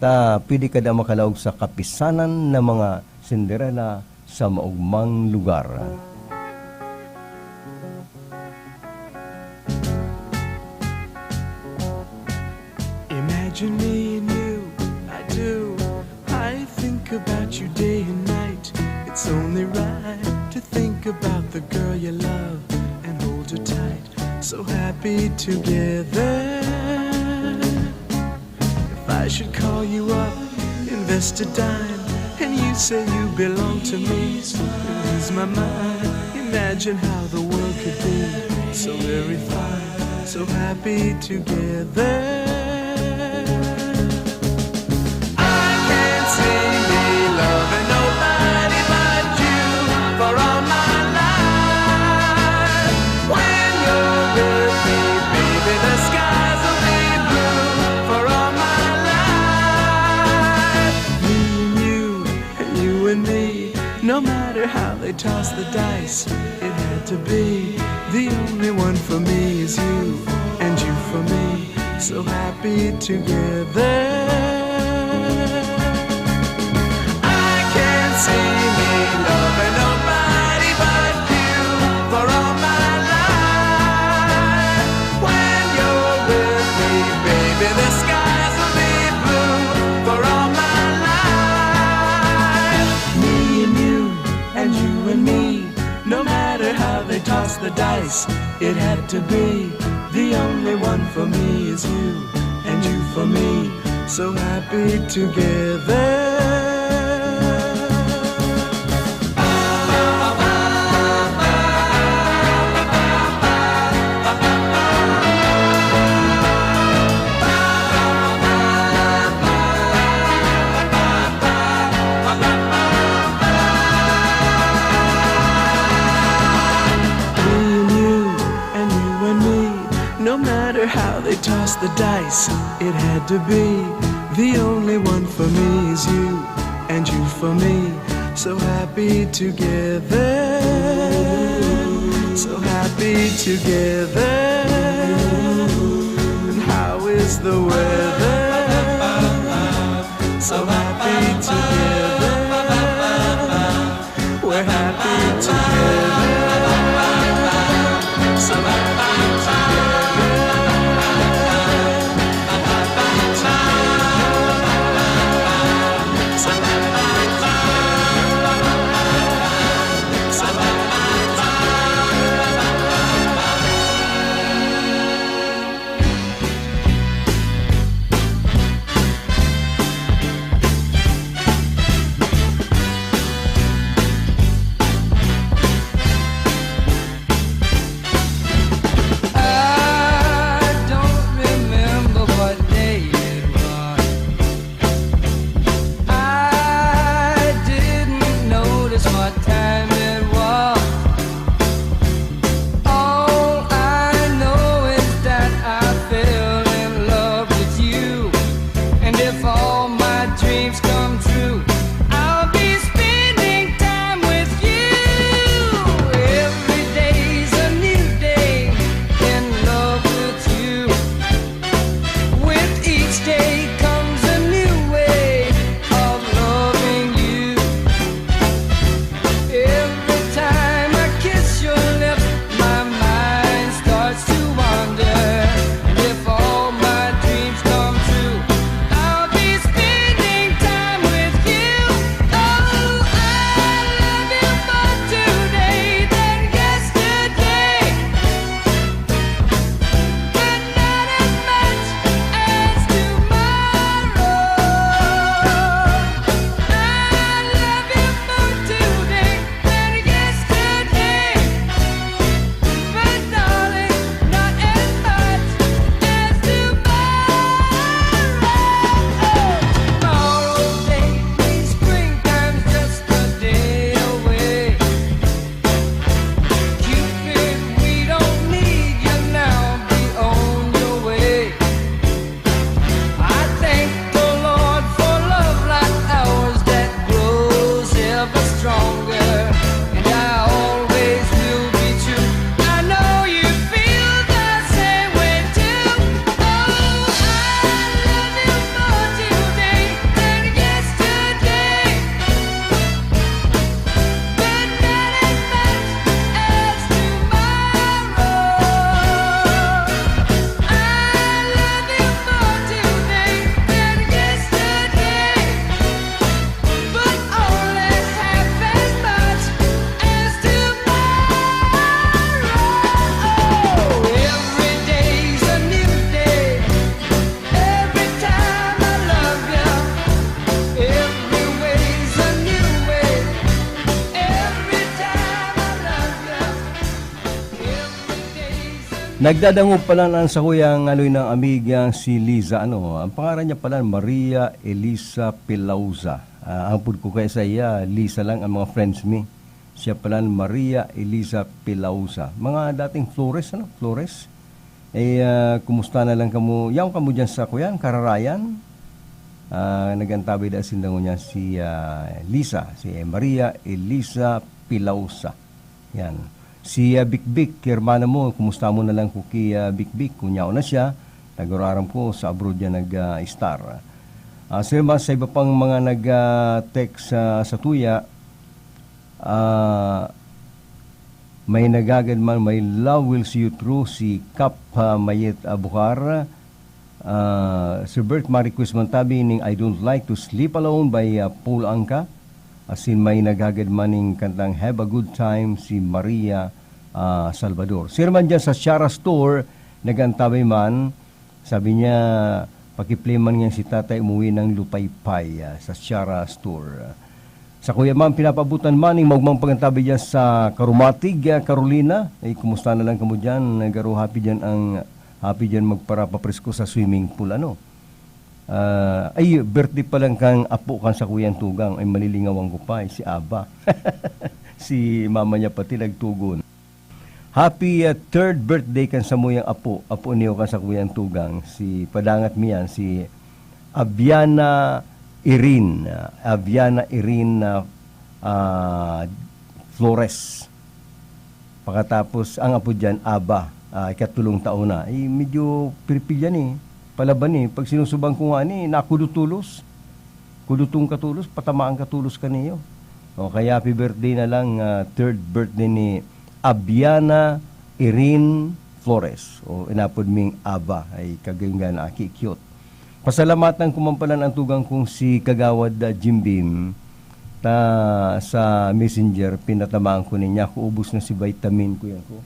ta pwede ka daw makalaog sa kapisanan na mga Cinderella sa maugmang lugar. Imagine me and you, I do. I think about you day and night. It's only right to think about the girl you love and hold her tight. So happy together. If I should call you up, invest a dime, and you say you belong to me, lose my mind. Imagine how the world could be so very fine, so happy together. I can't see me loving nobody but you for all my life. When you're with me, baby, the skies will be blue for all my life. Me and you, and you and me, no matter how they toss the dice, it had to be. The only one for me is you, and you for me. So happy together. I can't see me loving nobody but you for all my life. When you're with me, baby, the skies will be blue for all my life. Me and you, and you and me, no matter how they toss the dice, it had to be. The only one for me is you, and you for me, so happy together. Me and you, and you and me, no matter how they toss the dice, it had to be. The only one for me is you, and you for me, so happy together. So happy together. And how is the weather? So happy together. We're happy together. So happy together. Happy together. So happy together. So happy together. I don't remember what day it was. I didn't notice what time it was. All I know is that I fell in love with you. And if all my dreams come true, I'll be spending time with you. Every day's a new day in love with you. With each day comes a new way of loving you. Every time I kiss your lips, my mind starts to wander. And if all my dreams come true, I'll be spending time with you. Oh, I love you more today than yesterday. But not as much as tomorrow. I love you more today than yesterday. But darling, not as much as tomorrow. Tomorrow day means springtime's just a day away. Cupid, we don't need you now, be on your way. I thank the Lord for love like ours that grows ever stronger. And I always will be true. I know you feel the same way too. Oh, I love you more today than yesterday. But not as much as tomorrow. I love you more today than yesterday, but only half as much as tomorrow. Every day's a new day. Every time I love you, every way's a new way. Every time I love you, every day's a new Nagdadangog pala ang sakuyang haloy na amiga si Liza, ano, ang pangaran niya pala Maria Elisa Pelauza. Ah, ampon ko kaya sa iya, Liza lang ang mga friends mi. Siya pala Maria Elisa Pelauza. Mga dating Flores, ano? Flores. Eh, ah, kumusta na lang kamo? Yaon kamo diyan sa kuyan, Kararayan? Ah, nag-antabay da sinda ngunyan si, ah, Lisa, si Maria Elisa Pilausa. Yan. Si, ah, Bikbik, hermano mo, kumusta mo na lang ko ki, ah, Bikbik? Kung yaon na siya, Naguraram ko sa abroad yan nag, ah, star. Ah, sir, mas sa iba pang mga nag, ah, text, ah, sa tuya, ah, may nagagad man, may love will see you through, si Kap, ah, Mayet, ah, Bukhar. Ah, Sir Bert, ma-request man tabi ning I Don't Like to Sleep Alone by, ah, Paul Anka. Asin may naghagad man ning kantang Have a Good Time, si Maria, ah, Salvador. Sir man dyan sa Shara Store, nag-antabay man. Sabi niya, pakiplay man niya si tatay umuwi ng Lupaypay, ah, sa Shara Store. Sa kuya man, pinapabutan man ning maugmang pag-antabay dyan sa Karumatig, ah, Carolina. Eh, kumusta na lang kamo dyan? Garo happy dyan ang, happy dyan magparapapresko sa swimming pool, ano? Ah, ay, birthday pa lang kang apo kan sakuyang tugang, ay malilingawan ko pa, eh, si Aba. Si mama niya pati nagtugon. Happy, ah, third birthday kan samuyang apo, apo niyo kan sakuyang tugang, si padangat mi yan, si Aviana Irene, ah, Aviana Irene, ah, ah, Flores. Pakatapos, ang apo diyan, Aba, ah, ikatulong taon na. Eh, medyo pirpil yan eh. Palaban eh. Pag sinusuban ko nga ni, nakudutulos. Kudutong katulos, patamaan katulos kaniyo. O kaya happy birthday na lang, ah, third birthday ni Abiana Irene Flores. O inapod ming Aba, ay kagayong gana, aki, cute. Pasalamatan ko man pala ang tugang kong si Kagawad, ah, Jim Beam. Ta sa Messenger, pinatamaan ko niya, "Ako, ubos na si vitamin ko yan ko."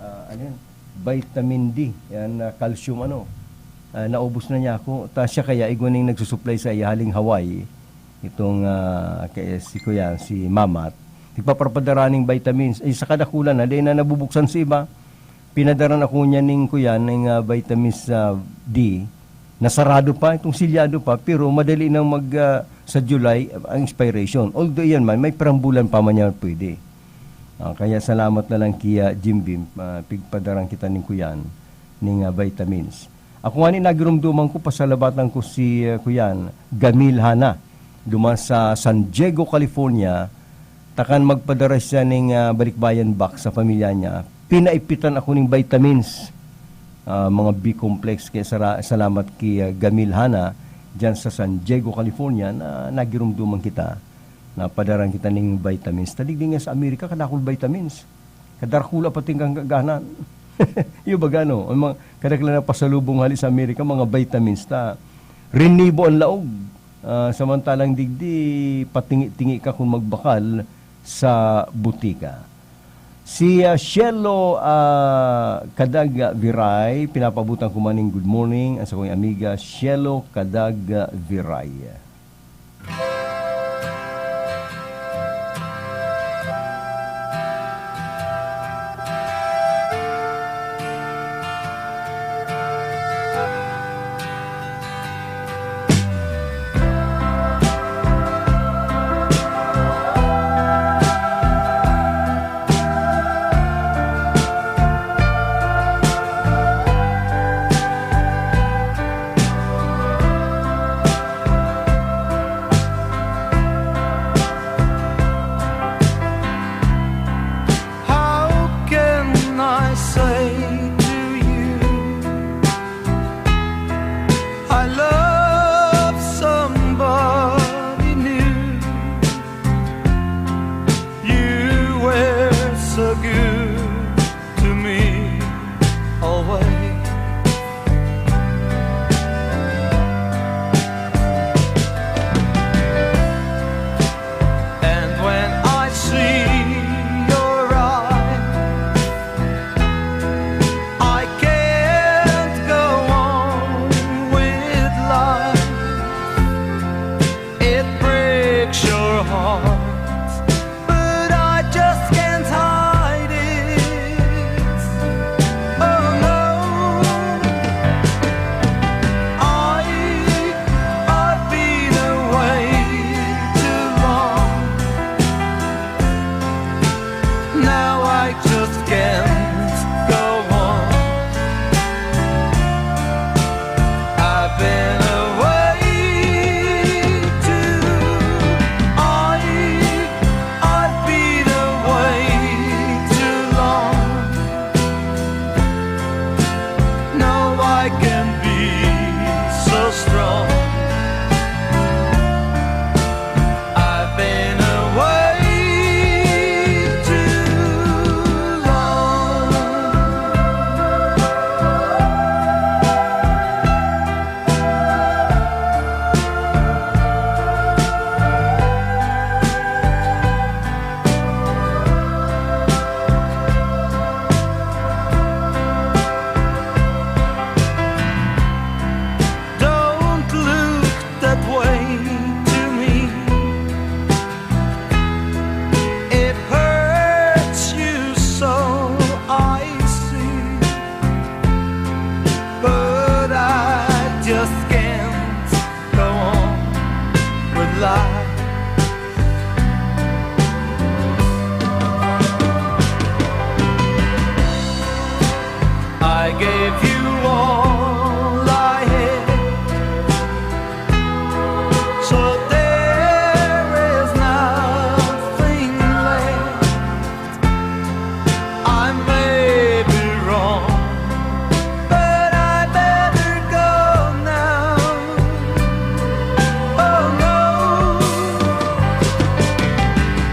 Ah, ano yan? Vitamin D, yan, ah, calcium, ano. Ah, naubos na niya ako. Ta siya kaya, igwa ning nagsusupply sa iya, haling Hawaii. Itong, ah, kay, si kuya, si Mamat. Nagpaparpadara ning vitamins. Eh, sa kadakulan na, di na nabubuksan sa iba. Pinadara na ko niya ning kuya, ning, ah, vitamins, ah, D. Nasarado pa, itong silyado pa, pero madali nang mag, ah, sa July, ang expiration. Although yan man, may pirang bulan pa man yan pwede. Ah, kaya salamat na lang kay, ah, Jim Beam, ah, pigpadaran kita ning kuyan, ning, ah, vitamins. Ako nga ni nagirumduman ko, pasalamatan ko si, ah, kuyan, Gamil Hana, duman sa San Diego, California, takan magpadara siya ning, ah, balikbayan box sa pamilya niya. Pinaipitan ako ning vitamins, ah, mga B-complex. Kaya sara-, salamat kay, ah, Gamil Hana, dyan sa San Diego, California, na nagirumduman kita. Napadaran kita ning vitamins. Tadig din nga sa Amerika, kadakul vitamins. Kadarakula pati kang kaganan. Yung baga, no? Ang mga, kadaklan na pasalubong hali sa Amerika, mga vitamins ta. Rinibo ang laog. Ah, samantalang digdi, patingi-tingi ka kung magbakal sa butika. Si, ah, Shelo, ah, Kadag Viray, pinapabutan ko man ning good morning, ang sakong amiga, Shelo Kadag Viray. Gave you all I had, so there is nothing left. I may be wrong, but I better go now. Oh no,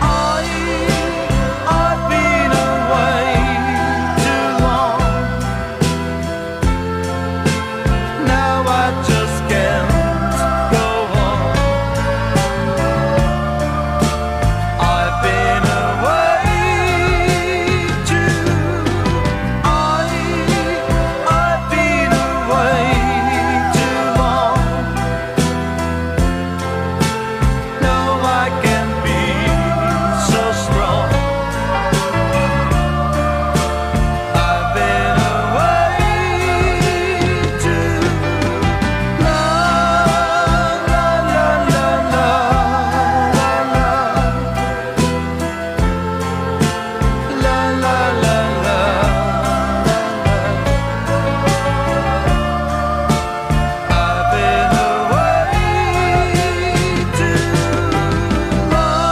I, I've been away too long. Now I just can't go on. I've been away too, I, I've been away too long. No, I can be so strong. I've been away too long. La, la, la, la, la, la. La, la, la, la, la, la. I've been away too long.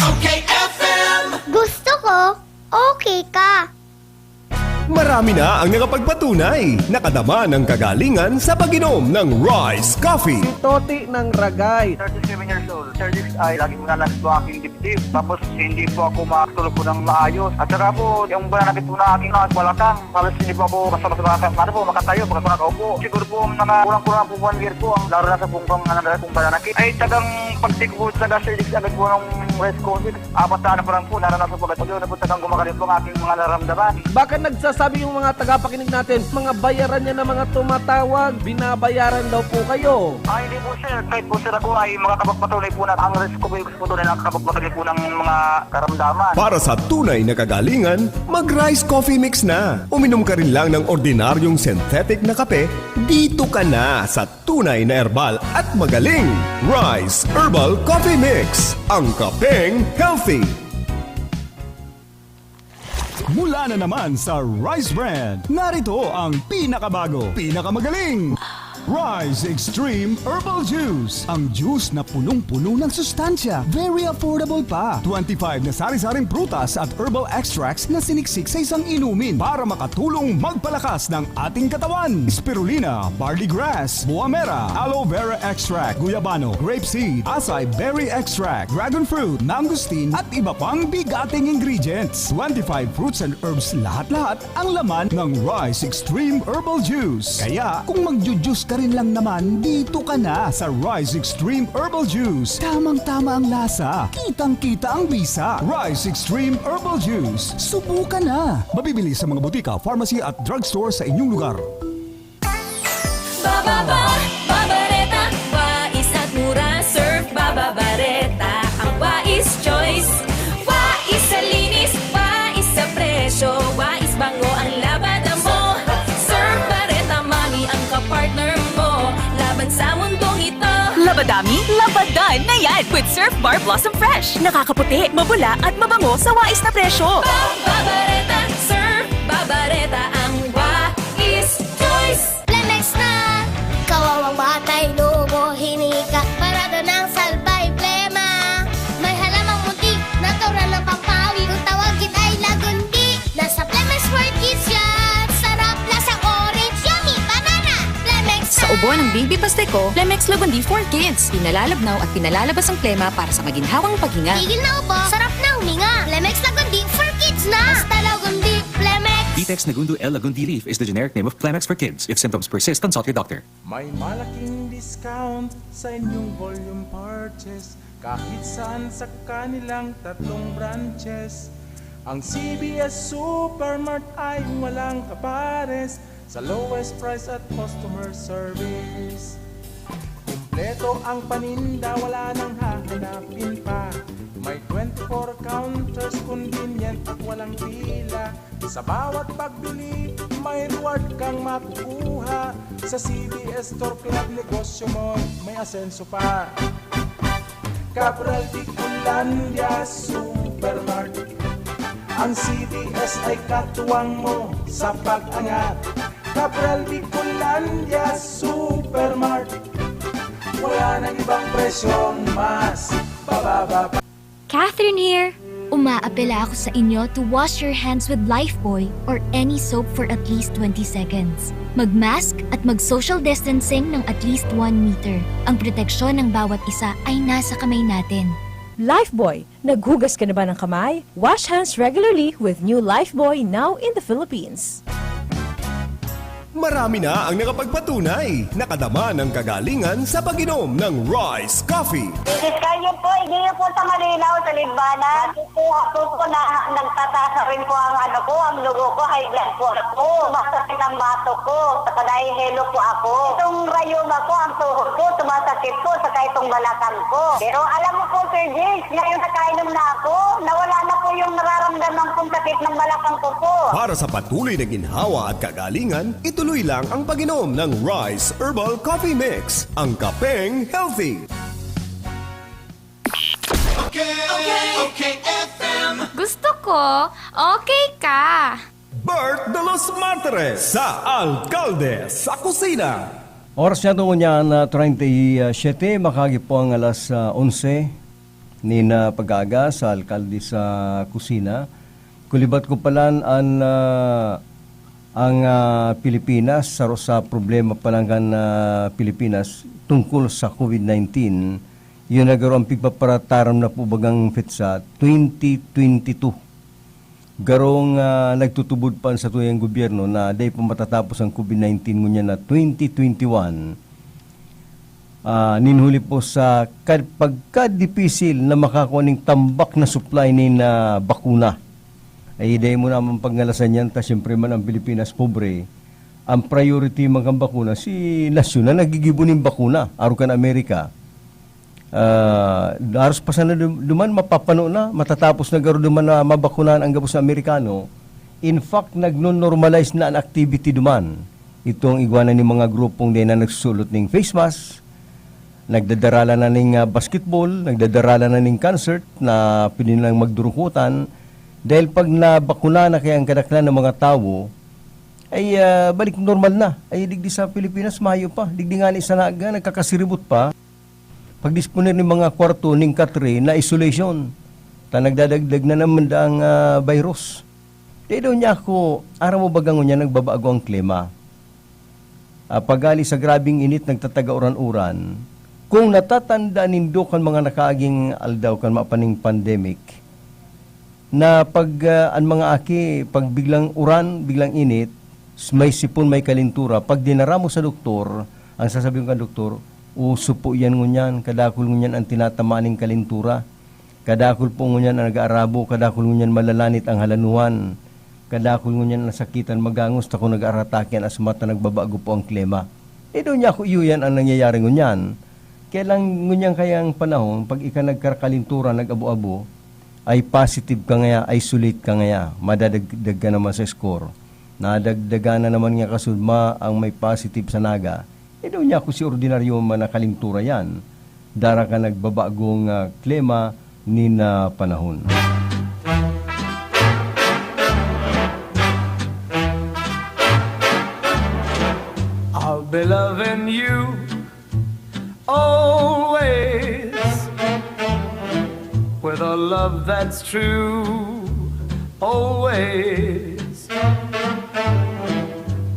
Okay F M. Gusto ko, okay ka. Marami na ang nakapagpatunay, nakadama ng kagalingan sa pag-inom ng Rise Coffee. Si Toti ng Ragay. Thirty-seven years old. Sir Dix, ay lagi ko na lang po aking dibdib. Tapos hindi po ako makatulog po ng maayos. At saka po, yung banana cue po na aking mga balakang, halos hindi po ako basta-basta makaka-, ano po, makatayo, pagka po nakaupo. Siguro po, mga kulang-kulang po one year po, ang lalo na sa pong pang-, ano, pong banana cue. Ay, tagang pagtik po, taga Sir Dix, agad po ng Rise Coffee. Apat na ano pa lang po, naranasan ko agad. Yun na po, tagang gumagaling po ang aking mga nararamdaman. Baka nagsasabi yung mga tagapakinig natin, mga bayaran niya na mga tumatawag, binabayaran daw po kayo. Ah, hindi po, sir. Kahit po, sir, ako ay makakapagpatunay po na ang Rise Coffee Mix po, tunay na nakakapagpatunay po ng mga karamdaman. Para sa tunay na kagalingan, mag-Rise Coffee Mix na. Uminom ka rin lang ng ordinaryong synthetic na kape, dito ka na sa tunay na herbal at magaling. Rise Herbal Coffee Mix, ang kapeng healthy. Mula na naman sa Rise Brand, narito ang pinakabago, pinakamagaling, Rise Extreme Herbal Juice. Ang juice na punong-puno ng sustansya, very affordable pa. Twenty-five na sari-saring prutas at herbal extracts na siniksik sa isang inumin para makatulong magpalakas ng ating katawan. Spirulina, barley grass, buamera, aloe vera extract, guyabano, grape seed, acai berry extract, dragon fruit, mangosteen, at iba pang bigating ingredients. Twenty-five fruits and herbs lahat-lahat ang laman ng Rise Extreme Herbal Juice. Kaya, kung magju-juice ka rin lang naman, dito ka na sa Rise Extreme Herbal Juice. Tamang-tama ang lasa, kitang-kita ang bisa. Rise Extreme Herbal Juice. Subukan na! Mabibili sa mga butika, pharmacy at drugstore sa inyong lugar. Bababa, Babareta, wais at mura, Surf Bababareta, ang wais choice. Wais sa linis, wais sa presyo, wais bango ang labada mo. Surf Bareta, mami, ang kapartner mo laban sa mundong ito. Labadami, labadan na yan with Surf Bar Blossom Fresh. Nakakaputi, mabula, at mabango sa wais na presyo. Babareta, Surf Babareta, ang wais choice. Plemex na! Kawawang batay, lubo, hinika, parado ng salbay, plema. May halamang muntik, natural na pampawi. Kung tawagin ay lagundi, nasa Plemex for Kids yan. Sarap, lasang orange, yummy, banana. Plemex Sa na! Ubo ng Baby Pasteco, Plemex Lagundi for Kids. Pinalalabnaw at pinalalabas ang plema para sa maginhawang paghinga. Tigil na ubo, sarap na huminga. Plemex Lagundi for Kids na! Basta Lagundi, Plemex! Vitex Nagundo L Lagundi Leaf is the generic name of Plemex for Kids. If symptoms persist, consult your doctor. May malaking discount sa inyong volume purchase kahit saan sa kanilang tatlong branches. Ang C V S Supermart ay walang kapares sa lowest price at customer service. Kumpleto ang paninda, wala nang hahanapin pa. May twenty-four counters, convenient at walang pila. Sa bawat pagbili, may reward kang makukuha. Sa C B S Store Club, negosyo mo, may asenso pa. Cabral Bicolandia Supermart. Ang C B S ay katuwang mo sa pag-angat. Cabral Bicolandia Supermart. Wala nang ibang presyong mas bababa pa. Catherine here! Umaapela ako sa inyo to wash your hands with Lifebuoy or any soap for at least twenty seconds. Mag-mask at mag-social distancing ng at least one meter. Ang proteksyon ng bawat isa ay nasa kamay natin. Lifebuoy, naghugas ka na ba ng kamay? Wash hands regularly with new Lifebuoy, now in the Philippines. Marami na ang nakapagpatunay, nakadama ng kagalingan sa pag-inom ng Rice Coffee. Misis Carmen po, hindi niyo po sa malinaw sa Libana. Kukuha po po na nagtataas na rin po ang ano ko, ang dugo ko, high blood po ako. Masakit ang bato ko, saka nahihilo po ako. Itong rayuma ko, ang tuhod ko, sumasakit po, saka itong balakang ko. Pero alam mo po, Sir James, ngayon nakainom na ako, nawala na po yung nararamdaman kong sakit ng balakang ko po. Para sa patuloy na ginhawa at kagalingan, ituloy lang ang pag-inom ng Rice Herbal Coffee Mix, ang kapeng healthy. Okay, okay, F M. Gusto ko, okay ka. Bert de los Martires sa Alkalde sa Kusina. Oras niya tungo niya na treinta y siete, makagi po ang alas ah, onse nin ah, pag-aaga sa Alkalde sa Kusina. Kulibat ko palan an, ah, ang ah, Pilipinas, saro sa problema palan kan ah, Pilipinas tungkol sa COVID nineteen. Iyo na garo ang pigpaparataram na po bagang petsa, twenty twenty-two. Garong ah, nagtutubod pa an satuyang gobyerno na dai pa matatapos ang COVID nineteen ngunyan na twenty twenty-one. Ah, nin huli po sa kad, pagkadipisil na makakua ning tambak na supply nin ah, bakuna. Ay dai mo naman pagngalasan yan, ta siyempre man ang Pilipinas pobre. Ang priority man kan bakuna, si nasyon na nagigibo nin bakuna, arog kan Amerika. Ah, daros pa sana dum- duman mapapano na, matatapos na garo duman na mabakunahan ang gabos na Amerikano. In fact, nagno-normalize na an activity duman. Itong igwa na nin mga grupong dai na nagsusulot ning face mask, nagdadarala na ning ah, basketball, nagdadarala na ning concert na pwede nilang magdurukutan. Dahil pag nabakuna na kaya ang kadaklan ng mga tawo, ay ah, balik normal na. Ay digdi sa Pilipinas, mayo pa. Digdi nga ni sa naga, nagkakasiribot pa. Pagdisponer nin mga kwarto ning katre na isolation, ta nagdadagdag na naman ang ah, virus. Dai daw niya ako, aram mo baga ngunyan nagbabago ang klima. Ah, pagali sa grabing init, nagtatagauran-uran. Kung natatandaan nindo kan mga nakaaging aldaw kan mapaning pandemic, na pag ah, an mga aki, pag biglang uran, biglang init, s- may sipon, may kalintura, pag dinara mo sa doktor, ang sasabihin kan doktor, uso po yan ngunyan, kadakul ngunyan ang tinatamaan ning kalintura. Kadakul po ngunyan ang nag-aarabo, kadakul ngunyan malalanit ang halanuhan, kadakul ngunyan ang nasakitan magangos, ta kun nag-aratake an asma ta nagbabago po ang klema. E daw niya ako iyo yan ang nangyayari ngunyan. Kaya lang ngunyan kayang panahon, pag ika nagkarakalintura, nag-abo-abo, ay positive ka ngaya, isolate ka ngaya, madadagdag ka naman sa score. Nadagdagan na naman nga kasudma ang may positive sa naga. E daw niya ako si ordinaryo man na kalintura yan. Dara ka nagbabagong ah, klema nin ah, panahon. I'll be loving you always with a love that's true, always.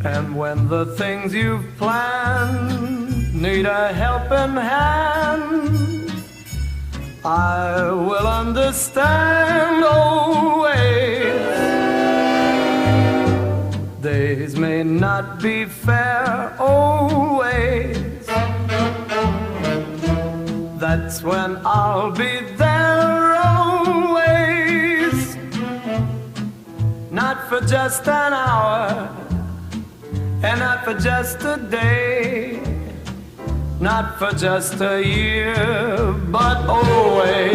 And when the things you've planned need a helping hand, I will understand always. Days may not be fair always. That's when I'll be there always. Not for just an hour, and not for just a day, not for just a year, but always.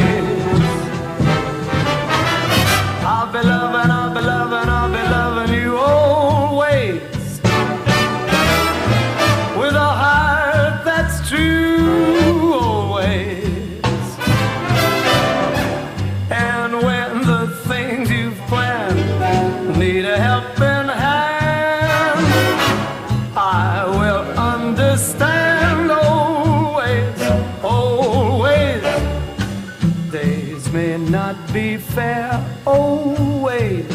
Be fair always.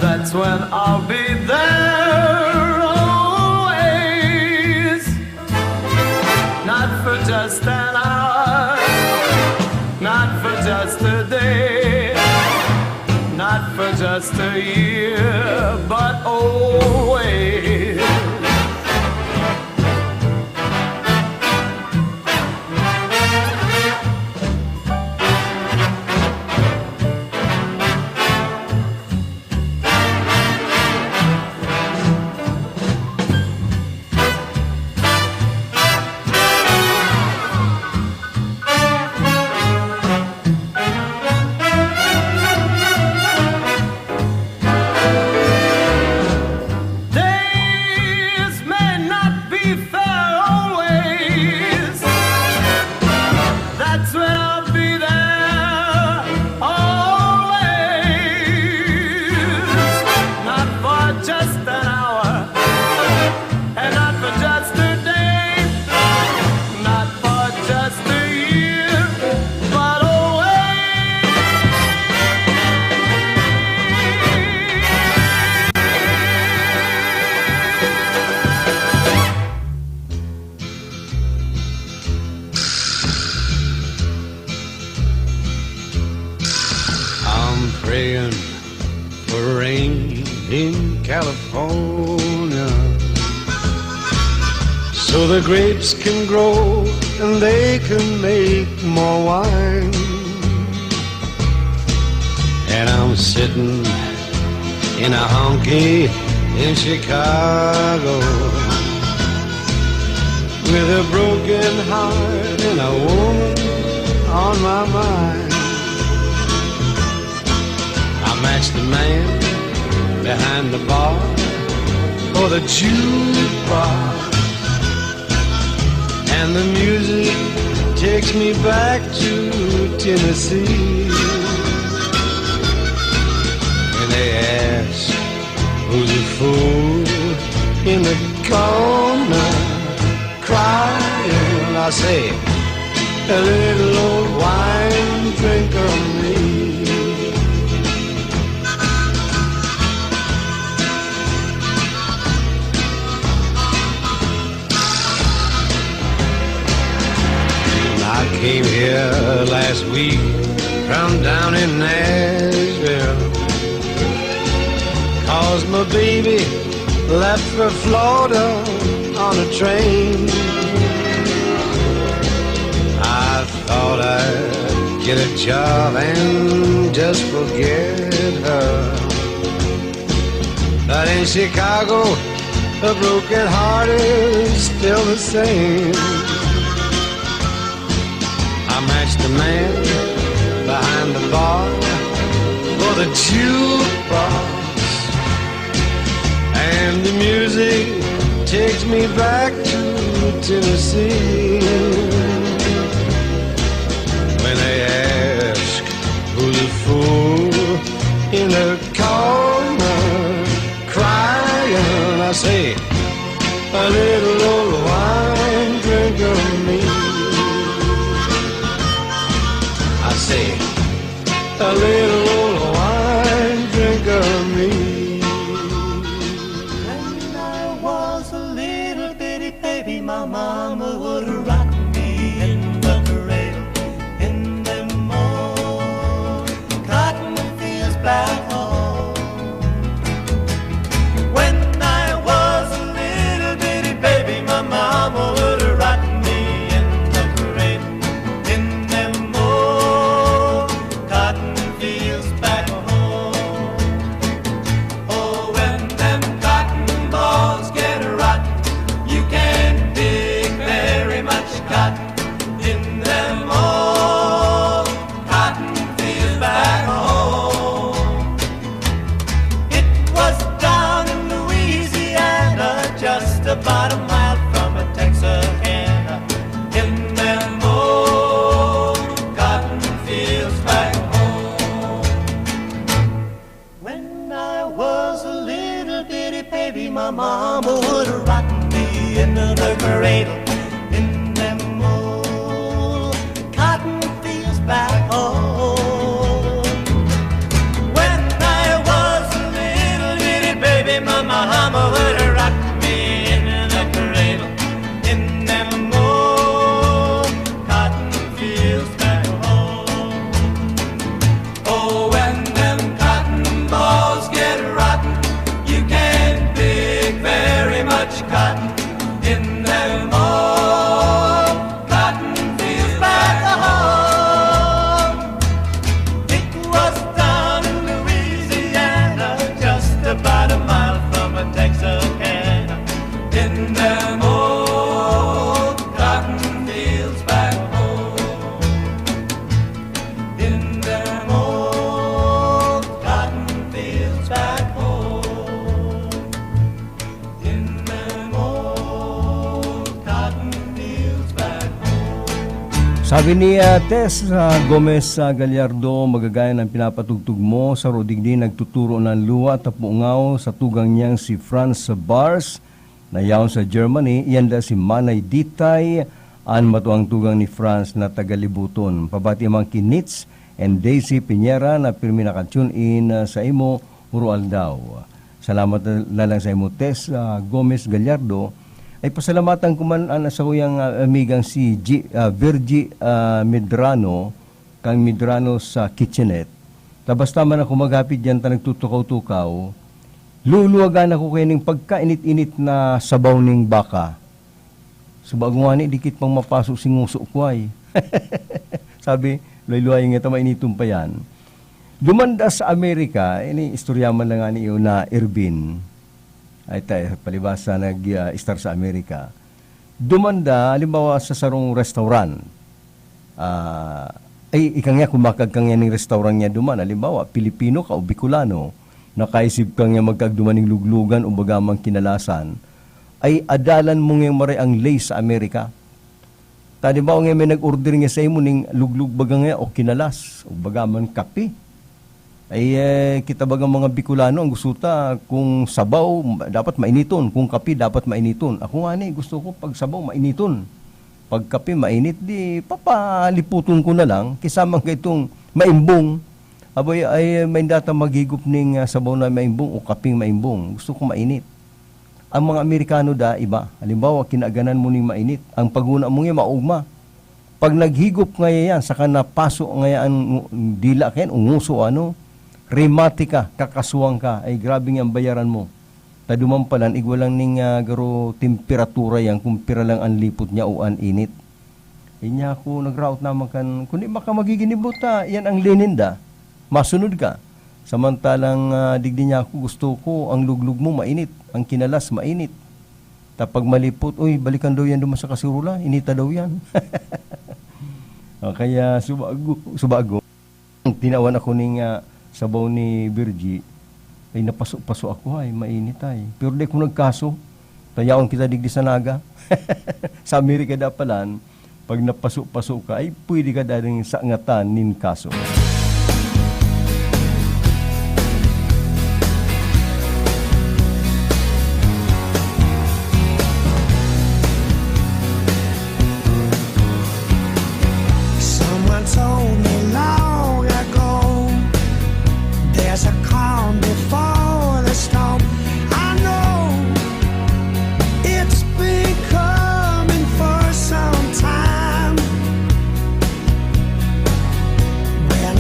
That's when I'll be there always. Not for just an hour, not for just a day, not for just a year, but always. Days may not be fair always. That's when I'll be there always. Not for just an hour, and not for just a day, not for just a year, but always. I'm praying for rain in California, so the grapes can grow and they can make more wine. And I'm sitting in a honky in Chicago with a broken heart and a woman on my mind. I match the man behind the bar or the jukebox, and the music takes me back to Tennessee. And they ask, "Who's the fool in the corner crying?" I say, "A little old wine drinker me." I came here last week from down in Nashville, 'cause my baby left for Florida on a train. I thought I'd get a job and just forget her. But in Chicago, a broken heart is still the same. I match the man behind the bar or the jukebox, and the music takes me back to Tennessee. When they ask, "Who's the fool in the corner crying?" I say, "A little old wine drinker me." I say, "A little old wine drinker me." When I was a little bitty baby, my mama would rock me in the cradle in them old cotton fields back home. When I was a little bitty baby, my mama would rock me in the cradle in them old cotton fields back home. Oh, when them cotton balls get rotten, you can't pick very much cotton in them old cotton fields back home. Sabi ni, ah, Tess, ah, Gomez, ah, Gallardo, "Magagaya ng pinapatugtog mo, sa Rodigdi nagtuturo ng luwa at pungaw sa tugang niyang si Franz Bars na yaon sa Germany, iyan da si Manay Ditay, an matuang tugang ni Franz na taga Libuton." Pabati man ki Nitz and Daisy Piñera na pirmi naka-tune in, ah, sa imo, Uro Aldaw. Salamat na, na lang sa imo, Tess, ah, Gomez Gallardo. Ay pasalamatan ko man an sakuyang, ah, amigang si G-, ah, Virgie, ah, Medrano, kan Medrano sa Kitchenette. Ta basta man ako maghapit diyan ta nagtutukaw-tukaw, luluwagan ako kaining pagkainit-init na sabaw ning baka. Subago ngani, dikit pang mapaso si nguso ko ay. Sabi, "Luway-luway ngeta, mainiton pa yan." Duman da sa Amerika, ini istorya man lang ngani iyo na Ervin. Ay, ta-, palibasa nag, ah, estar sa Amerika. Duman da, halimbawa, sa sarong restaurant. Ah, ay, ika nga, kung makagkangya ning restaurant niya duman, halimbawa, Pilipino ka o Bicolano, nakaisip ka nga magkagduman ning luglugan o baga man kinalasan, ay adalan mo ngayang maray ang Lay's sa Amerika. Ta, halimbawa nga may nag-order nga sa imo ning luglug baga nga o kinalas, o baga man kape. Ay, eh, kita baga mga Bicolano, ang gusto ta, kung sabaw, dapat mainiton. Kung kape, dapat mainiton. Ako ngani, gusto ko, pag sabaw, mainiton. Pag kape, mainit, di, papaliputon ko na lang. Kisa man kaitong maimbong. Aboy, ay, may data maghigop ning, ah, sabaw na maimbong o kapeng maimbong. Gusto ko mainit. Ang mga Amerikano da, iba. Halimbawa, kinaganan mo ning mainit. Ang paguna mo nga, maugma. Pag naghigop ngaya yan, saka napaso ngaya an ngu-, dila kayan, o nguso, ano, rematika, kakasuhan ka, ay grabe nga ang bayaran mo. Ta duman palan, igwa lang ning, ah, garo temperatura yan, kung pira lang an lipot niya o an init. Inya ako nagraot naman kan, kundi baka magiginibo ta, yan ang linen da. Masunod ka. Samantalang, ah, digdi niya ako, gusto ko, ang luglug mo mainit, ang kinalas mainit. Ta pag malipot, "Uy, balikan daw yan duman sa kaserula, inita daw yan." O kaya, subago, subago. Tinawan ako ning, ah, sabaw ni Virgie. Ay, napaso-paso ako, ay, mainit, ay. Pero di ko nagkaso. Tayaon kita digdi sa Naga. Sa Amerika da palan, pag napaso-paso ka, ay, pwede ka da ning sangatan nin kaso. Someone told me long ago, there's a calm before the storm. I know it's been coming for some time. When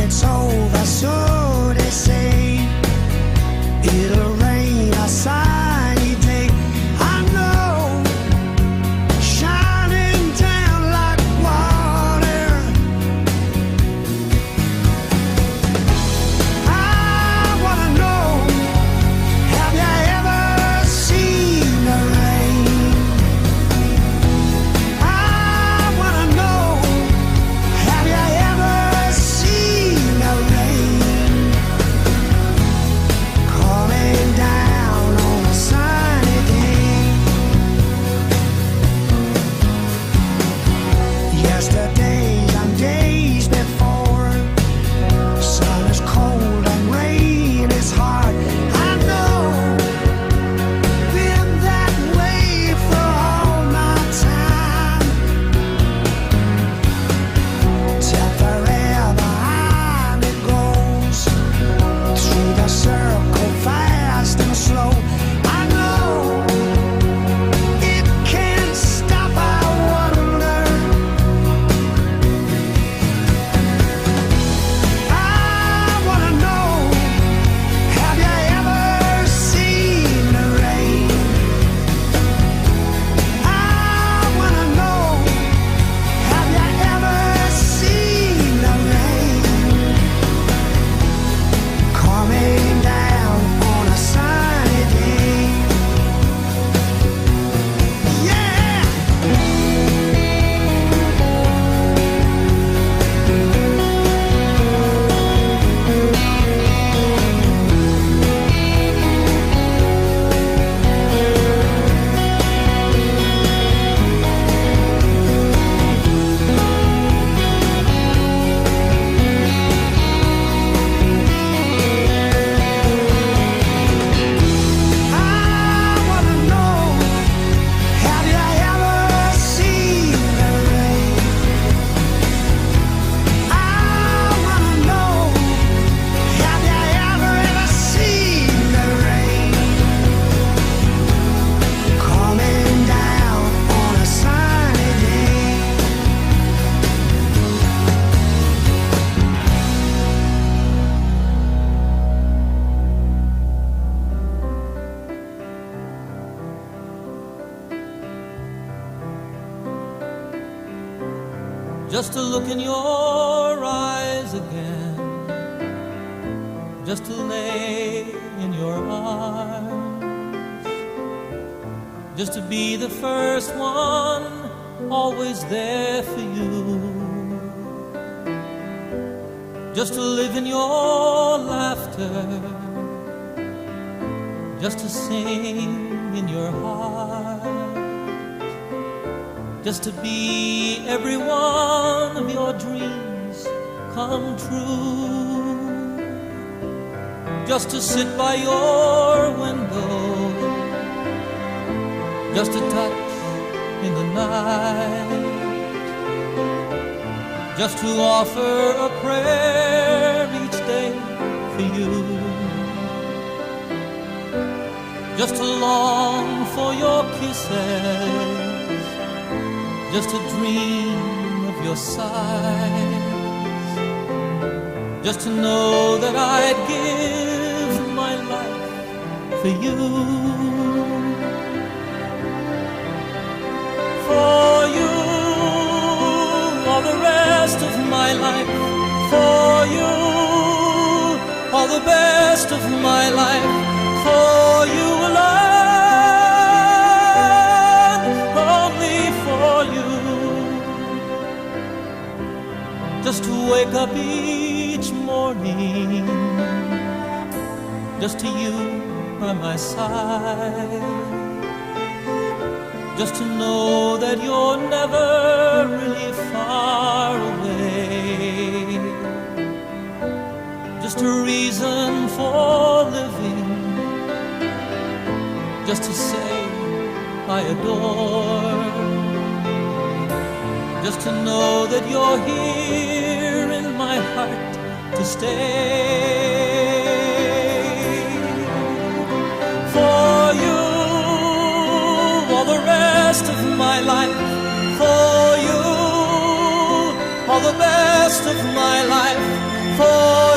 Just to look in your eyes again, just to lay in your arms, just to be the first one, always there for you, just to live in your laughter, just to sing in your heart, just to be every one of your dreams come true, just to sit by your window, just to touch in the night, just to offer a prayer each day for you, just to long for your kisses, just to dream of your sighs, just to know that I'd give my life for you. For you, all the rest of my life. For you, all the best of my life. For you alone, only for you. Just to wake up each morning, just to you by my side, just to know that you're never really far away, just a reason for living, just to say I adore, just to know that you're here in my heart to stay. For you, all the rest of my life. For you, all the best of my life. For